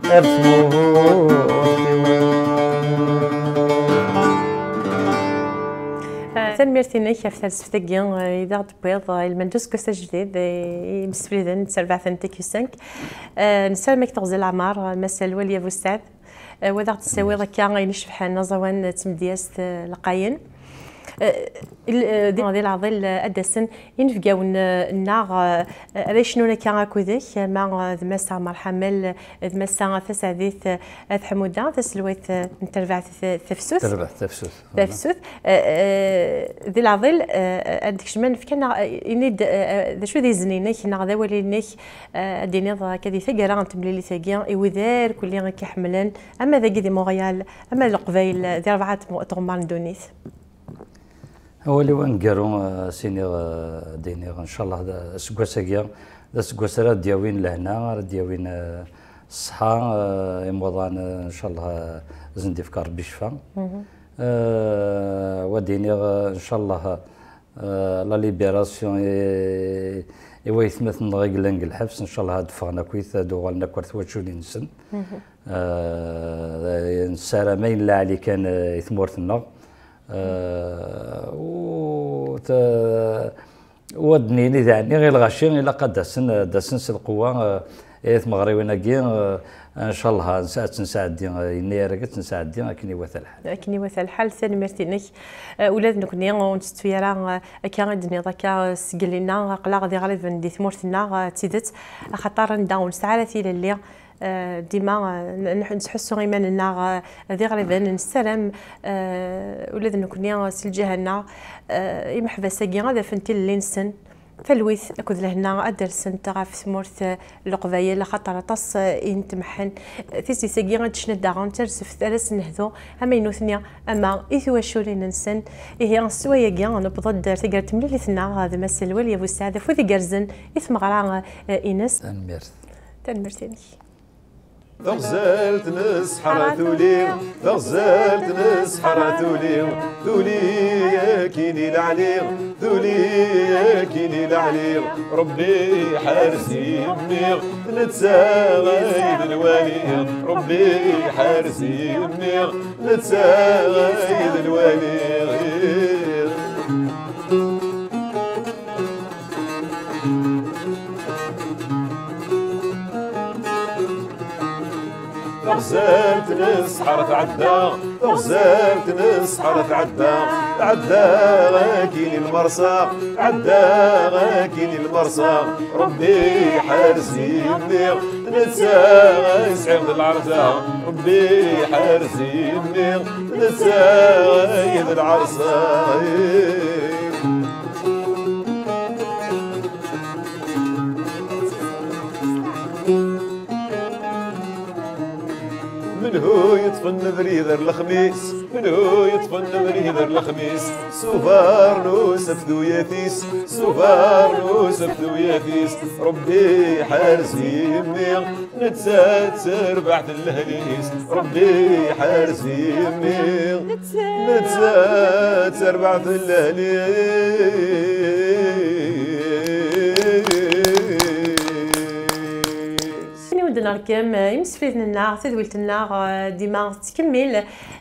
ɣer tmurt-iw. Tanemmirt-inek ɣef terzeft-agi, eh, i d aɣ-d-tewwiḍ, eh, i lmend useggas ajdid, eh, i yimsefliden n terbaɛt n T Q cinq. Eh, nessaram ad k-teɣzi leɛmer, eh, Mass Lwali Abu Saɛd. Eh, wa d aɣ-d-tessawiḍ akka ayen icebḥen aẓawan d tmedyazt, eh, lqayen. Eh, il-, eh, di, di leɛḍil, eh, ad d-asen inebgawen, eh, nneɣ, eh, ara yecnun akka akked-k, ama, eh, d Massa Ɛmer Ḥamel, eh, d Massa Taseɛdit, eh, At Ḥmuda, taselwayt, eh, n terbaɛt, eh, tafsut. Terbaɛt tafsut. Tafsut, eh, eh, di leɛḍil, eh, ad d-kecmen, fkan-aɣ, eh, ini-d, eh, eh, d acu d izen-inek neɣ d awal-inek, eh, ad d-tiniḍ akka di taggara n temlilit-agi i wid irkelli i k-iḥemmlen, ama dagi di Montréal, ama d Leqbayel, di rebɛa tmu-, tɣemmar n ddunit. Awal-iw aneggaru, eh, s-iniɣ, eh, ad d-iniɣ, ncallah, d aseggas-agi, d aseggas ara d-yawin lehna, ara d-yawin, eh, ṣṣeḥḥa, eh, imuḍan, eh, ncallah, eh, ad sen-d-ifk Rebbi ccfa. Eh, wa d-iniɣ, eh, ncallah, eh, la libération i, i waytmaten-nneɣ i yellan deg lḥebs, ncallah ad d-ffɣen akkit, ad d-uɣalen akk ar twaculin-nsen. Eh, nessaram ayen lɛali kan, eh, i tmurt-nneɣ. Eh, u te-, u ad d-nini daɛni i lɣaci ilaq ad d-asen, ad d-asen s lqewwa, eh, i tmeɣriwin-agi, eh, ncallah ad tt-nesɛeddi, eh, yennayer-agi ad tt-nesɛeddi akken iwata lḥal. Akken iwata lḥal, tanemmirt-inek. Eh, ula d nekkni ur nettettu ara, eh, akka i d-tenniḍ akka, eh, seg llinna, aql-aɣ d iɣriben di tmurt-nneɣ, eh, d tidet, axaṭer anda ur nesɛi ara tilelli, eh, dima, eh, n-, n-, nettḥussu iman-nneɣ, eh, d iɣriben, nessaram, eh, ula d nekkni, eh, s lǧiha-nneɣ, eh, imeḥbas-agi ad afen tilelli-nsen, talwit akked lehna ad d-rsent ɣef tmurt, eh, n Leqbayel, axaṭer aṭas, eh, i netmeḥḥen. Tizit-agi ad d-tecna daɣen tarzeft ara s-nehdu, ama i nutni, ama i twaculin-nsen. Ihi, s wayagi, newweḍ-d ar taggara n temlilit-nneɣ d Mass Lwali Abu Saɛd, afud igerrzen i tmeɣra, eh, ines. Tanemmirt. Tanemmirt-inek. Taɣzalt n ṣṣeḥra tuli, taɣzalt n ṣṣeḥra tuli, tuli akkin i leɛli, tuli akkin i leɛli. Rebbi ḥerz-iyi mmi, netta i d lwali. Rebbi ḥerz-iyi mmi, netta i d lwali. Taɣzalt n ṣṣeḥra tɛedda, taɣzalt n ṣṣeḥra tɛedda, tɛedda akkin i lmersa, tɛedda akkin i lmersa. Rebbi ḥerz-iyi mmi, netta i sɛiɣ d lɛersa. Rebbi ḥerz-iyi mmi, netta i d lɛersa. Menhu yeṭṭfen abrid ar lexmis? Menhu yeṭṭfen abrid ar lexmis? S ubarnus ɣef tuyat-is, s ubarnus ɣef tuyat-is. Rebbi ḥerz-iyi mmi, netta d tarbaɛt n lehli-s. Rebbi ḥerz-iyi mmi, netta d tarbaɛt n lehli-s. Akken i wen-d-nerkem, eh, imsefliden-nneɣ, tadwilt-nneɣ, eh, dima tettkemmil,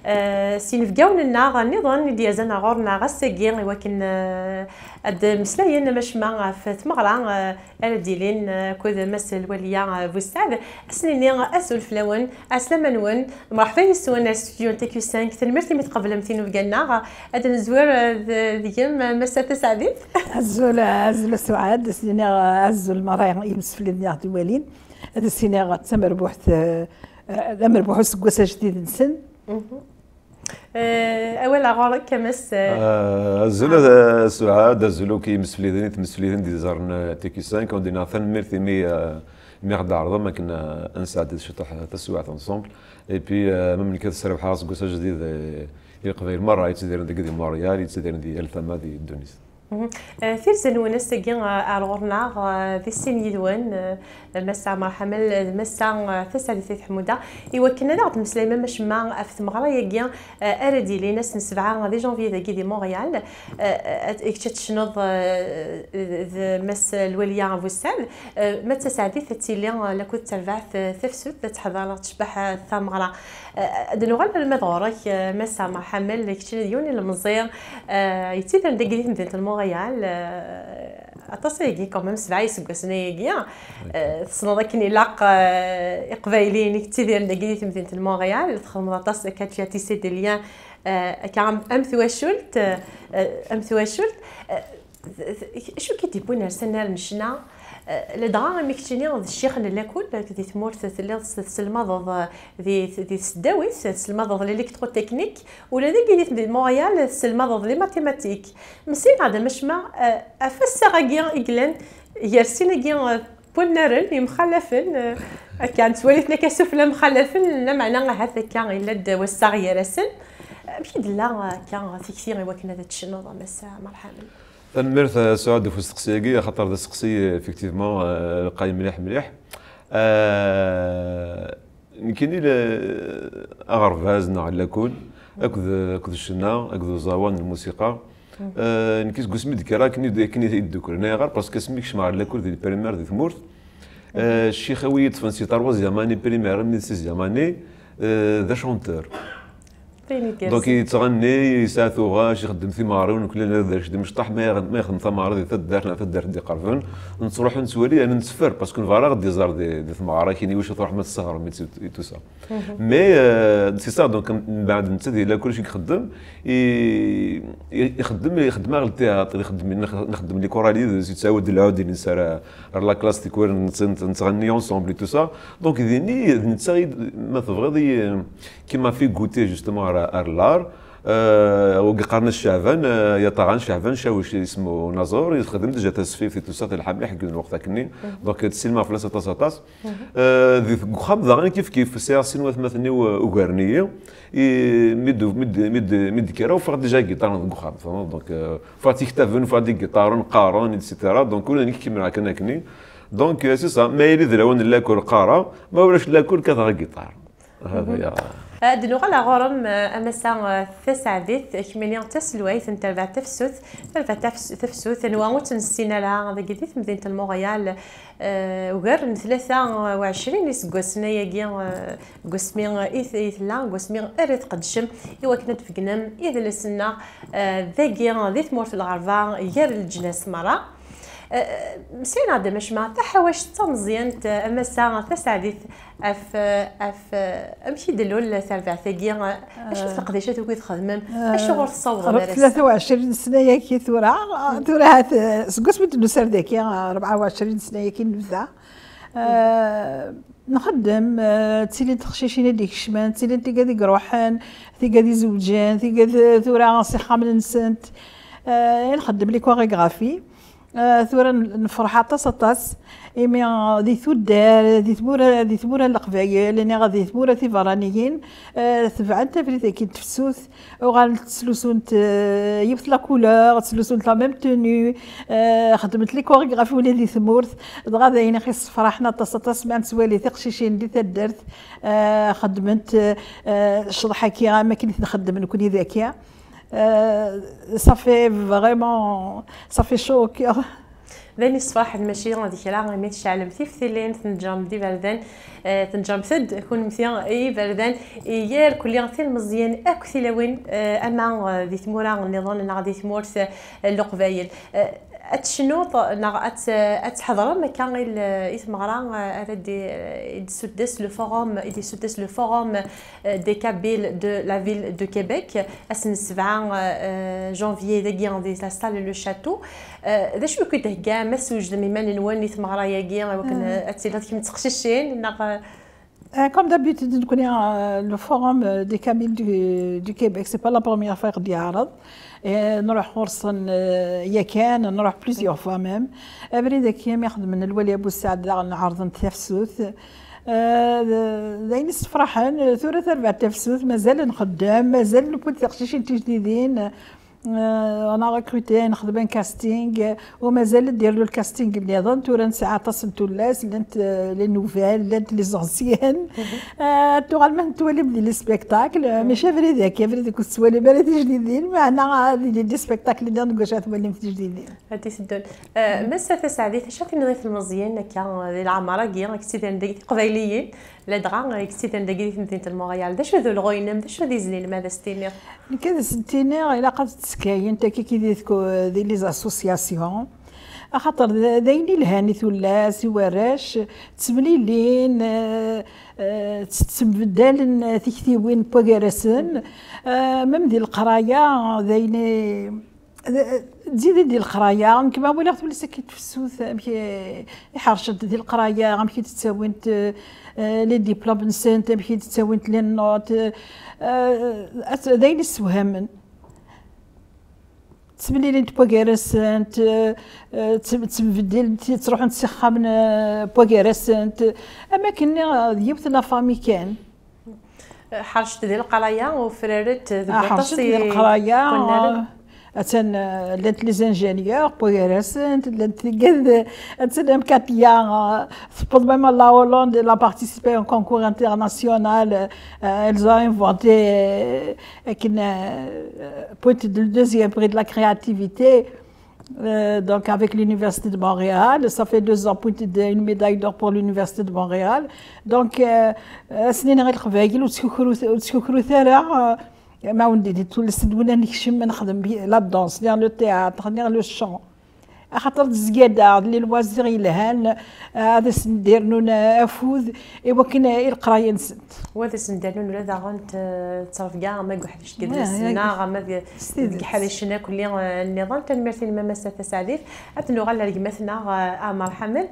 eh, s yinebgawen-nneɣ nniḍen i d-yerzan ar ɣur-neɣ ass-agi, i wakken, eh, ad d-mmeslayen amacemma ɣef tmeɣra, eh, ara d-yilin, eh, akked Mass Lwaliya, eh, Bussaɛd. Ad s-nini azul fell-awen, ɛeslama-nwen, mreḥba yes-wen ar studio n T Q cinq. Tanemmirt imi tqeblem tinubga-nneɣ. Ad nezwir, eh, d-, deg-m, eh, Massa Taseɛdit. Azul, azul a Suɛad, ad s-nini, eh, azul merra i yimsefliden i aɣ-d-iwalin. Ad as-iniɣ d tamerbuḥt, eh, eh, d amerbuḥ useggas ajdid-nsen. Eh, awal ɣur-k a Mass, eh. Eh, azul a Suɛad, azul akk i yimsefliden, i tmesflidin d-izerren, eh, T Q cinq, ad wen-d-iniɣ tanemmirt imi, eh, imi aɣ-d-tɛerḍem akken, eh, ad nesɛeddi ciṭuḥ taswiɛt ensemble. Et puis, eh, ma mlek ad srebḥeɣ aseggas ajdid, eh, i Leqbayel merra yettidiren deg, di Montréal, yettidiren di yal tama di ddunit. Tirza-nwen ass-agi ar ɣur-neɣ di sin yid-wen, Massa Ɛmer Ḥamel d Massa Taseɛdit At Ḥemmuda, i wakken ad aɣ-d-temmeslayem am acemma ɣef tmeɣra-agi ara d-yilin ass n sebɛa di janvier dagi di Montréal. Kečč ad tecnuḍ d Mass Lwaliya Bussad, ma d Taseɛdit ad tili lakud terbaɛt Tafsut ad teḥḍer tecbeḥ tameɣra. Ad nuɣal alma d ɣur-k, Massa Ɛmer Ḥamel, keččini d yiwen ilemẓi yettidiren dagi di temdint n Montréal. Aṭas ayagi, quand même, sebɛa iseggasen ayagi. Tessneḍ akken ilaq Iqbayliyen i yettidiren dagi di temdint n Montréal, txedmeḍ aṭas akka, tu as tissé des liens akka am twacult, am twacult. Acu i k-id-yewwin ar sannar n ccna? Ladɣa imi keččini d ccix n lakul di tmurt telliḍ tesselmadeḍ di, di tesdawit, tesselmadeḍ l'électrotechnique, ula dagi di Montréal tesselmadeḍ les mathématiques. Mmeslayeɣ-d am acemma ɣef wassaɣ-agi i yellan gar sin-agi n wannaren yemxalafen, akka nettwali-ten akka sufella mxalafen, lameɛna ahat akka yella-d wassaɣ gar-asen. Amek i d-tella akka tikti i wakken ad tecnuḍ a Massa Ɛmer Ḥamel? Tanemmirt a Suɛad ɣef usteqsi-agi, axaṭer d asteqsi effectivement lqay mliḥ mliḥ. Nekkini aɣerbaz neɣ lakul akked, akked ccna, akked uẓawan, lmusiqa. Nekki seg wasmi d-kkreɣ akken i, akken i d-ddukren. Ayɣer? Parce que asmi kecmeɣ ɣer lakul di primaire di tmurt, ccix-iw i yi-ṭṭfen si troisième année primaire armi d sixième année d achanteur. Donc yettɣenni, yesɛa tuɣac, ixeddem timeɣriwin, nekni nella d arrac d imecṭaḥ, ma ixeddem tameɣra di taddart neɣ taddart d-iqerben, nettruḥu nettwali yerna netteffer, parce que nebɣa ara ɣ-d-iẓer di, di tmeɣra, kini iwacu truḥem ad tessehrem et tout ça. Mais c'est ça, donc mbeɛd netta di lakul acu i ixeddem, ixeddem, ixeddem-aɣ le théâtre, ixeddem, nxeddem les chorales yid-s, yettɛawad lɛud-nni ar la classe tikwal nettɣenni ensemble et tout ça. Donc dini d netta, ma tebɣiḍ, qui m'a fait goûter justement ar, ar l'art. Wigi qqaren-as Ceɛban, Yaṭaɣan Ceɛban Cawec, isem unaẓur, yexdem déjà tasfift et tout ça, telḥa mliḥ deg lweqt akkenni. Donc tessilmam fell-as aṭas aṭas. Di, deg uxxam daɣen kif kif, sɛiɣ sin watmaten-iw ugaren-iyi. Mi d-kkreɣ ufiɣ déjà giṭaren deg uxxam, donc ufiɣ tiktaben, ufiɣ-d igiṭaren qqaren, et cetera. Donc ula nekk kemmleɣ kan akkenni. Donc c'est ça, ma yili d lawan n lakul qqareɣ, ma ulac lakul kkateɣ agiṭar. Ad nuɣal ɣur-m a Massa Taseɛdit, kemmini d taselwayt n terbaɛt Tafsut. Terbaɛt Tafsut, anwa ur tt-nessin ara dagi di temdint n Montréal, ugar n tlata u ɛecrin iseggasen ayagi, deg wasmi i tella, deg wasmi ara tqeddcem i wakken ad tbeggnem idles-nneɣ dagi di tmurt n Lɣerba, gar leǧnas merra. Mmeslayeɣ-d am acemma taḥawact d tameẓyant a Massa Taseɛdit ɣef, ɣef amek i d-tlul terbaɛt-agi, acu n leqdicat akk i txedmem, acuɣer tessawḍem ar ass-a? Tlata u ɛecrin sna-yagi tura, tura ahat seg wasmi d-nusa ar dagi, rebɛa u ɛecrin sna-yagi nebda. Nxeddem, ttilint teqcicin i d-ikecmen, ttilint tigad i iruḥen, tigad izewǧen, tigad tura s ixxamen-nsent. Nxeddem les chorégraphies. Tura nefreḥ aṭas aṭas imi di tuddar, di tmura, di tmura n Leqbayel, niɣ di tmura tiberraniyin, tebɛent abrid-agi n tefsut. Uɣalent ttlusunt yiwet la couleur, ttlusunt la même tenue, xedment les chorégraphies ula di tmurt. Dɣa d ayen i ɣ-yessefraḥen aṭas aṭas mi nettwali tiqcicin di taddart xeddment ccḍeḥ-agi am akken i t-nxeddem nekkni dagi. Ça fait vraiment, ça fait chaud au cœur. D ayen yessefraḥen, mačči d kra imi tceɛlem tiftilin, tneǧǧrem-d iberdan, tneǧǧremt-d kunemti i yiberdan, i yir kulli tilmeẓyin akk tilawin, ama di tmura nniḍen neɣ di tmurt n Leqbayel. Ad tecnuḍ neɣ ad tḥeḍrem akka i tmeɣra ara d-isuddes le forum, i d-isuddes le forum des Kabyles de la ville de Québec, ass n sebɛa janvier dagi di la salle Le Château. D acu i k-id-thegga ma teswejdem iman-nwen i tmeɣra-agi, i wakken ad tiliḍ kemm d teqcicin neɣ? Comme d'habitude, nekkni le forum des Kabyles du, du Québec, c'est pas la première fois i ɣ-d-yeɛreḍ. Nruḥ ɣur-sen yakan, nruḥ plusieurs fois même. Abrid-agi mi xedmen Lwali Abussaɛd daɣen ɛerḍen tafsut. D ayen issefraḥen, tura terbaɛt tafsut, mazal nxeddem, mazal newwi-d tiqcicin tijdidin. Euh, on a recruté, nexdem casting, euh, ومازال ندير له الكاستينغ نيضن. ثورة نسعى تصل تولى، لانت، آه، les nouvelles، لانت les anciennes. آه، تغال ما نتولي من les spectacles، آه، ماشي افريديك، افريديك كنت تولي بلا تجديدين، معنا هذه les spectacles اللي نقول شات تولي تجديدين. هادي سدون. آه، مسا تسعديت، اش تنظيف المزيان هكا، دي العمارة كي كتيدان داك قبايليين، لا دغا كتيدان داك في مدينة المونريال، دا شو ذو الغوينم، دا شو ذي زلين، ماذا ستينير؟ نكاد سنتيني إلا قد تسكاين تاكي كي دي ذكو-، دي les associations. اخاطر د-، داين الهاني ثلاث وراش تسمليلين، آه، آه، تتسبدالن تكتيوين بوغرسن. آه، مم دي القرايه داين، آه، تزيد دي القرايه كما ولا تولي سكت في السوث امشي يحرشد دي القرايه امشي تتساوين، آه، les diplômes نسنت امشي تتساوين les notes. آه، داين السوهمن تسمليلين بوغرسنت، آه، تبدل تروحن تسخمن بوغرسنت. اما كني، آه، يوث la famille كان. حرشت ديال القرايه وفرارت، آه، حرشت ديال القرايه. اتن، آه، لانت les ingénieurs بوغرسنت، لانت قد اتن مكاتيه، آه، تفضل même la Hollande elle a participé à un concours international. Elles ont inventé, euh, كنا بوينت دو دوزيام بري دو لا كرياتيفيتي. Donc avec l'université de Montréal, ça fait deux ans بوينت دو، une médaille d'or pour l'université de Montréal. Donc سنين غير القبايل وتسكرو، وتسكرو ثلاثة. ما وندي دي تولس دونا نكشم نخدم la danse، le théâtre، le chant. اخاطر تزكادا لي لوازير يلهان، آه، هذا سندير نون افوذ اي وكنا القرايه نسد. وهذا سندير نون ولا داغن تصرف كاع ما يقول حدش كذا السنه ما يقول حدش شنا كل النظام. تنمرتين ما مسات سعديف اتنوغال لرقمتنا عمر حمل.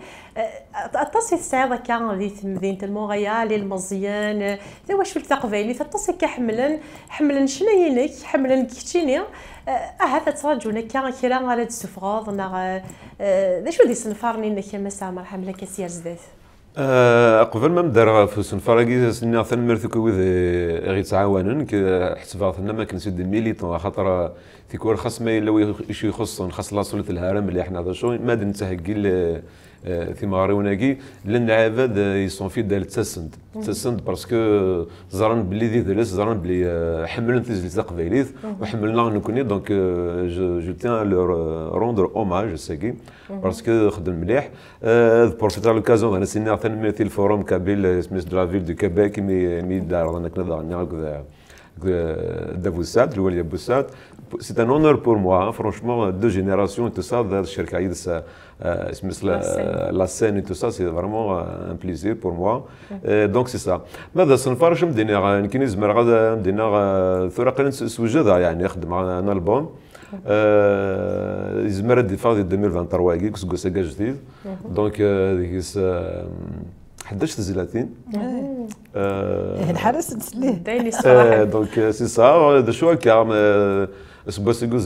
Aṭas i tesɛiḍ akka di temdint n Montréal, ilmeẓyen, tawacult taqbaylit, aṭas akka ḥemmlen, ḥemmlen ccna-inek, ḥemmlen keččini. Ahat ad ttṛaǧun akka kra ara d-tessufɣeḍ neɣ d acu d isenfaren-inek a Mass Ɛmer Ḥamel akka sya ar zdat? Qbel ma m-d-rreɣ ɣef usenfar-agi, as-nniɣ tanemmirt akk i wid i ɣ-yettɛawanen, ḥesbeɣ-ten am akken c'est des militants, axaṭer tikwal xas ma yella wi ixuṣṣen, xas laṣel ur telha ara mliḥ neɣ d acu, ma d-nettheggi timeɣriwin-agi, llan lɛibad, ils sont fidèles, ttasen-d, ttasen-d parce que ẓran belli d idles, ẓran belli ḥemmlen tizlit taqbaylit, u ḥemmlen-aɣ nekkni, donc je tiens à leur rendre hommage ass-agi, parce que xedmen mliḥ. Ad profiter l'occasion ad as-iniɣ tanemmirt i le Forum Kabyle, isem-is, de la ville de Québec, imi i yi-d-ɛerḍen akken ad ɣenniɣ akked Dda Bussaɛd, lwali Bussaɛd. C'est un honneur pour moi, franchement, deux générations et tout ça, ad cerkeɣ yid-s, isem-is, la scène et tout ça, c'est vraiment un plaisir pour moi. Donc c'est ça. Ma d asenfar, acu m-d-iniɣ, nekkini zemreɣ ad m-d-iniɣ, tura aql-in sewjadeɣ, yeɛni xeddmeɣ un album. Yezmer ad d-iffeɣ di deux mille vingt-trois-agi, deg useggas-agi ajdid. Donc deg-s ḥdac tezlatin. Nḥar-asent s lli. Donc c'est ça, d acu akka, aseggas-agi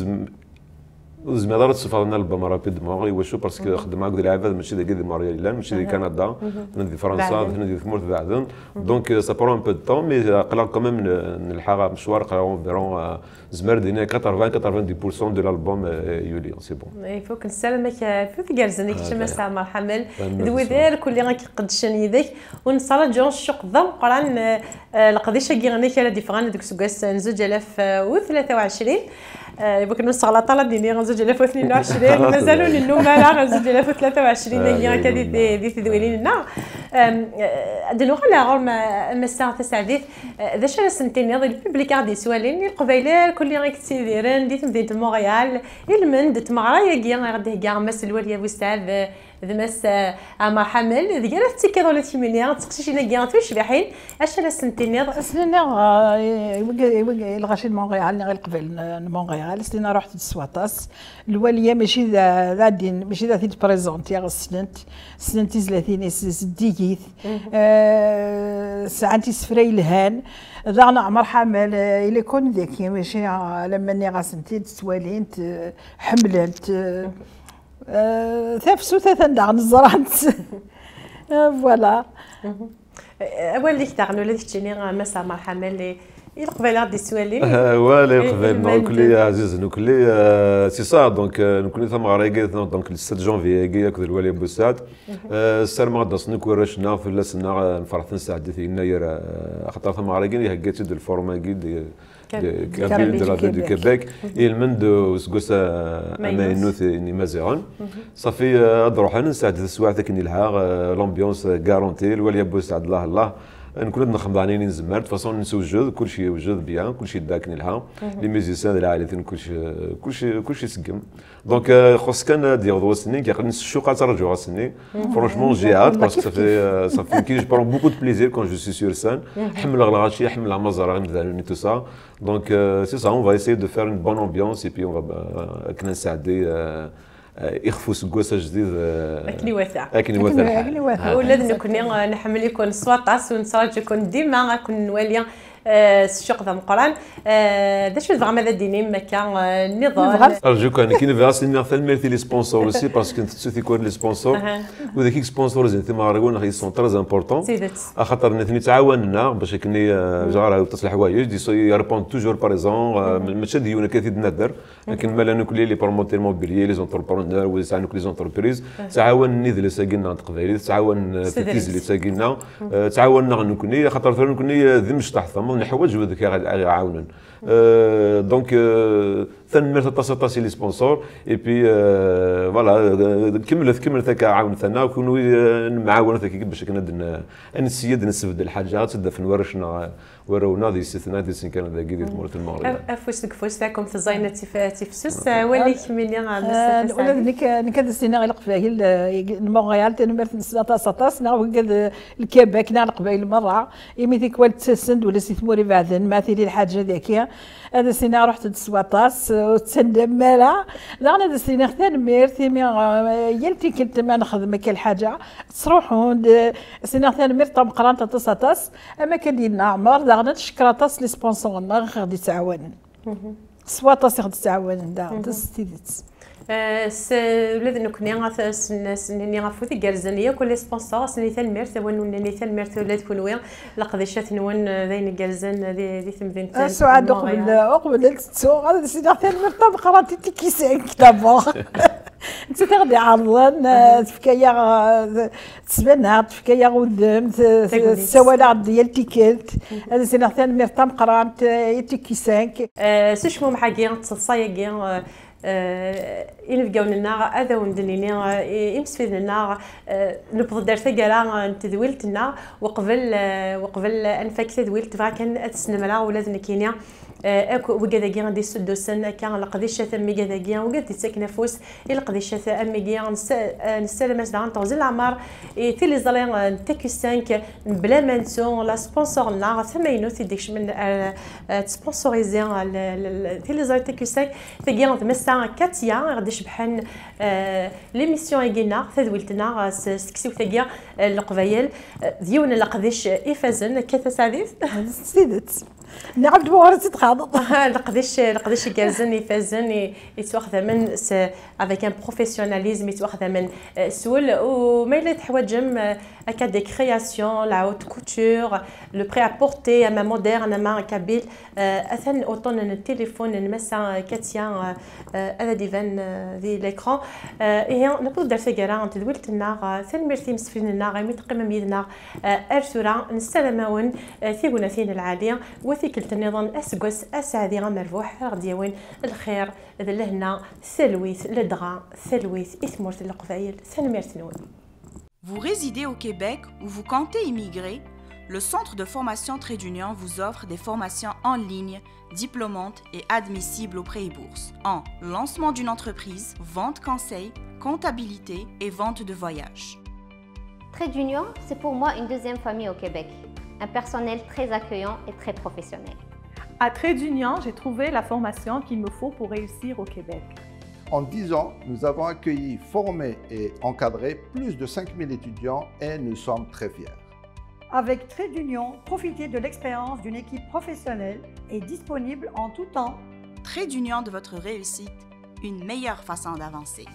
ur zmireɣ ara ad sefɣeɣ un album rapidement, i wacu? Parce que xeddmeɣ akked lɛibad mačči dagi di Montréal i llan, mačči di Canada, atnan di Fransa, atnan di tmurt beɛden. Donc ça prend un peu de temps, mais aql-aɣ quand même nelḥa ɣer mecwar, aql-aɣ environ, zemreɣ ad d-iniɣ quatre-vingts, quatre-vingt-dix pour cent de l'album yuli, c'est bon. Ifuk, nessaram-ak afud igerrzen i kečč a Mass Ɛmer Ḥamel, d wid irkelli i iqeddcen yid-k, u nettraǧu ccuq d ameqqran. Leqdic-agi-inek ara d-iffɣen deg useggas n zuǧ alaf u tlata u ɛecrin. Iwakken ur nesseɣlaṭ ara, ad d-iniɣ zuǧ alaf u tnin u ɛecrin, mazal ur nennum ara zuǧ alaf u tlata u ɛecrin-agi akka di tedwilin-nneɣ. Ad d-nuɣal ɣer-m a Mass Tasaɛdit. D acu ara sen-tiniḍ i lpiblik i ɣ-d-yettwalin, i Leqbayel irkelli i yettidiren di temdint n Montréal, ilmend n tmeɣra-agi i ɣ-d-ihegga Mass Lwali Abusɛad d Mass Ɛmer Ḥamel, deg ara tettekkiḍ ula d kemmini d teqcicin-agi tucbiḥin, acu ara sen-tiniḍ? As-nini i lɣaci n Montréal, neɣ i Leqbayel n Montréal, as-nini ruḥet-d s waṭas. Lwaliya mačči d, d adin, mačči d ad t-id-prezentiɣ, ssnent, ssnent tizlatin-is zeddigit. Sɛant isefra yelhan. Daɣen Ɛmer Ḥamel, il est connu daki, mačči alamma nniɣ-asent-id, ttwalint, ḥemmlent. Tafsut atan daɣen ẓrant. Voilà. Awal-ik daɣen ula d keččini a Mass Ɛmer Ḥamel, I Leqbayel ara d-iswalin. Wala Leqbayel neɣ ukli ɛzizen ukli, c'est ça, donc euh, nekni tameɣra-agi, donc le sept janvier-agi akked lwali Bussaɛd. Euh, ssarameɣ ad d-asen akk warrac-nneɣ fell-asen-nneɣ, euh, nferḥ-ten sɛeddi-t-inna yir, euh, axaṭer tameɣra-agi ihegga-tt-id le forum-agi de, de, de la ville du Québec, ilmend useggas amaynut n Imaziɣen. Ṣafi, euh, ad ruḥen, nesɛeddi taswiɛt akken ilha, euh, l'ambiance garantie, lwali Bussaɛd, Allah Allah. Nekni ad nexdem ayen nezmer, de toute façon nessewjed, kulci yewjed bien, kulci yedda akken ilha. Les musiciens d lɛali-ten, kulci, kulci, kulci iseggem. Donc, euh, xus kan ad d-yaweḍ wass-nni, aql-i s ccuq ad ttṛaǧuɣ ass-nni. Franchement, j'ai hâte parce que ça fait, euh, ça fait que je prends beaucoup de plaisir quand je suis sur scène. Ḥemmleɣ lɣaci, ḥemmleɣ ma ẓerreɣ imdanen et tout ça. Donc, euh, c'est ça, on va essayer de faire une bonne ambiance et puis on va, euh, akken ad nesɛeddi, euh, euh, ixef useggas ajdid, euh, Akken iwata. Akken iwata lḥal. Ula d nekni, euh, nḥemmel-iken s waṭas u nettraǧu-ken dima ad ken-nwali, euh, s ccuq d ameqqran. Euh, d acu tebɣam ad d-tinim akka, euh, nniḍen? Arju kan, nekni bɣiɣ ad s-iniɣ tanemmirt i les sponsors aussi, parce que tettu tikwal les sponsors. Widak i yesponsorizin timeɣriwin, ils sont très importants. Axaṭer nitni ttɛawanen-aɣ bac akken i, euh, ẓer aṭas leḥwayeǧ, ils répondent toujours présents, euh, mačči d yiwen akka i t-id-nadder. Akken ma llan akk les promoteurs immobiliers, les entrepreneurs, wid yesɛan akk les entreprises, ttɛawanen idles-agi-nneɣ n teqbaylit, ttɛawanen, euh, tizlit-agi-nneɣ, euh, ttɛawanen-aɣ nekni, axaṭer tura nekni, euh, d imecṭaḥ, tamaḍ neḥwaǧ wid akka aɣ-, aɣ-iɛawnen. Euh, donc, euh, tanemmirt aṭas aṭas i les sponsors, et puis, euh, voilà, euh, kemmlet, kemmlet akka, ɛawnet-aneɣ, kunwi, euh, nemɛawan akka bac akken ad n-, ad nessiyed ad nessebdel lḥaǧa, ad tt-id-afen warrac-nneɣ, warraw-nneɣ d yessetma d isenkan dagi di tmurt n Lmeɣrib. Afus deg ufus, takumt ẓẓayen ad tifsus. Wali kemmini. Ula d nekk, nekk ad as-iniɣ i Leqbayel, eh, n Montréal, tanemmirt-nsen aṭas aṭas, neɣ wigad, eh, Lkebek, neɣ Leqbayel merra, imi tikwal ttasen-d ula si tmura ibeɛden, ma tili lḥaǧa daki, ad as-iniɣ ruḥet-d s waṭas, eh, ur ttandam ara. Daɣen ad as-iniɣ tanemmirt, imi, eh, yal tikkelt ma nexdem akka lḥaǧa, ttruḥun-d, eh, as-iniɣ tanemmirt tameqqrant aṭas aṭas. Am akka d-yenna Ɛmer, daɣen ad ncekker aṭas les sponsors-nneɣ i ɣ-d-yettɛawanen. S waṭas i ɣ-d-ttɛawanen daɣen, s tidet. Eh, s-, ula d nekni, as-, as-, as-nini ɣef wid igerrzen yakk les sponsors, as-nini tanemmirt, a win ur nini tanemmirt ula d kunwi, leqdicat-nwen, eh, d ayen igerrzen, eh, di, di temdint n Montréal. Suɛad, uqbel, uqbel ad tettuɣ, ad as-iniɣ tanemmirt tameqqrant i Tiki cinq d'abord. Nettat i ɣ-d-iɛerḍen, eh, tefka-yaɣ, eh, tettban-aɣ-d, tefka-yaɣ udem, t-, t-, tessawal-aɣ-d yal tikkelt. Ad as-iniɣ tanemmirt tameqqrant, eh, i Tiki cinq. Eh, s ucmumeḥ-agi, d teḍsa-agi, eh, eh, inebgawen-nneɣ, ad awen-d-nini, eh, i-, imsefiden-nneɣ, eh, newweḍ-d ar taggara, eh, n tedwilt-nneɣ, uqbel, eh, uqbel ad nfak tadwilt, bɣiɣ kan ad snemreɣ ula d nekkini, eh, akk wigad-agi i d-yessuddusen akka leqdicat am wigad-agi, wigad d-yettaken afus i leqdicat am wigi, nessa-, eh, nessaram-as daɣen teɣzi n leɛmer i tiliẓri, eh, n T Q cinq, mebla ma nettu la sponsor-nneɣ tamaynut i d-ikecmen, eh, eh, tsponsorizi, eh, le-, le-, le-, tiliẓri T Q cinq. Tagi d Massa Katia i ɣ-d-icebḥen, eh, l'émission-agi-nneɣ, tadwilt-nneɣ, eh, s, s teksiwt-agi, eh, n Leqbayel, eh, d yiwen n leqdic ifazen, akka tasaɛdit? S tidet. Nniɣ-am-d wuɣur i tt-id-txaḍeḍ. Leqdic, leqdic igerrzen, ifazen, i, yettwaxdamen s, avec un professionnalisme, yettwaxdamen, eh, s wul. U ma yella teḥwaǧem, eh, akka des créations, la haute couture, le prêt-à-porter, ama moderne, ama kabyle, eh, atan uṭṭun n tilifun n Massa Katia, eh, eh, ad d-iban, eh, di l'écran. Eh, ihi, newweḍ-d ar taggara n tedwilt-nneɣ, eh, tanemmirt i yimsefliden-nneɣ imi teqqimem yid-neɣ, eh, ar tura. Nessaram-awen, eh, tignatin lɛali, wa tikkelt nniḍen, aseggas aseɛdi amerbuḥ, ara ɣ-d-yawin lxir d lehna, talwit, ladɣa talwit i tmurt n Leqbayel. Tanemmirt-nwen. Vous résidez au Québec ou vous comptez immigrer ? Le centre de formation Trait d'Union vous offre des formations en ligne, diplômantes et admissibles au prêt et bourse en lancement d'une entreprise, vente conseil, comptabilité et vente de voyage. Trait d'Union, c'est pour moi une deuxième famille au Québec. Un personnel très accueillant et très professionnel. À Trait d'Union, j'ai trouvé la formation qu'il me faut pour réussir au Québec. En dix ans, nous avons accueilli, formé et encadré plus de cinq mille étudiants et nous sommes très fiers. Avec Trait d'Union, profitez de l'expérience d'une équipe professionnelle et disponible en tout temps. Trait d'Union, de votre réussite, une meilleure façon d'avancer.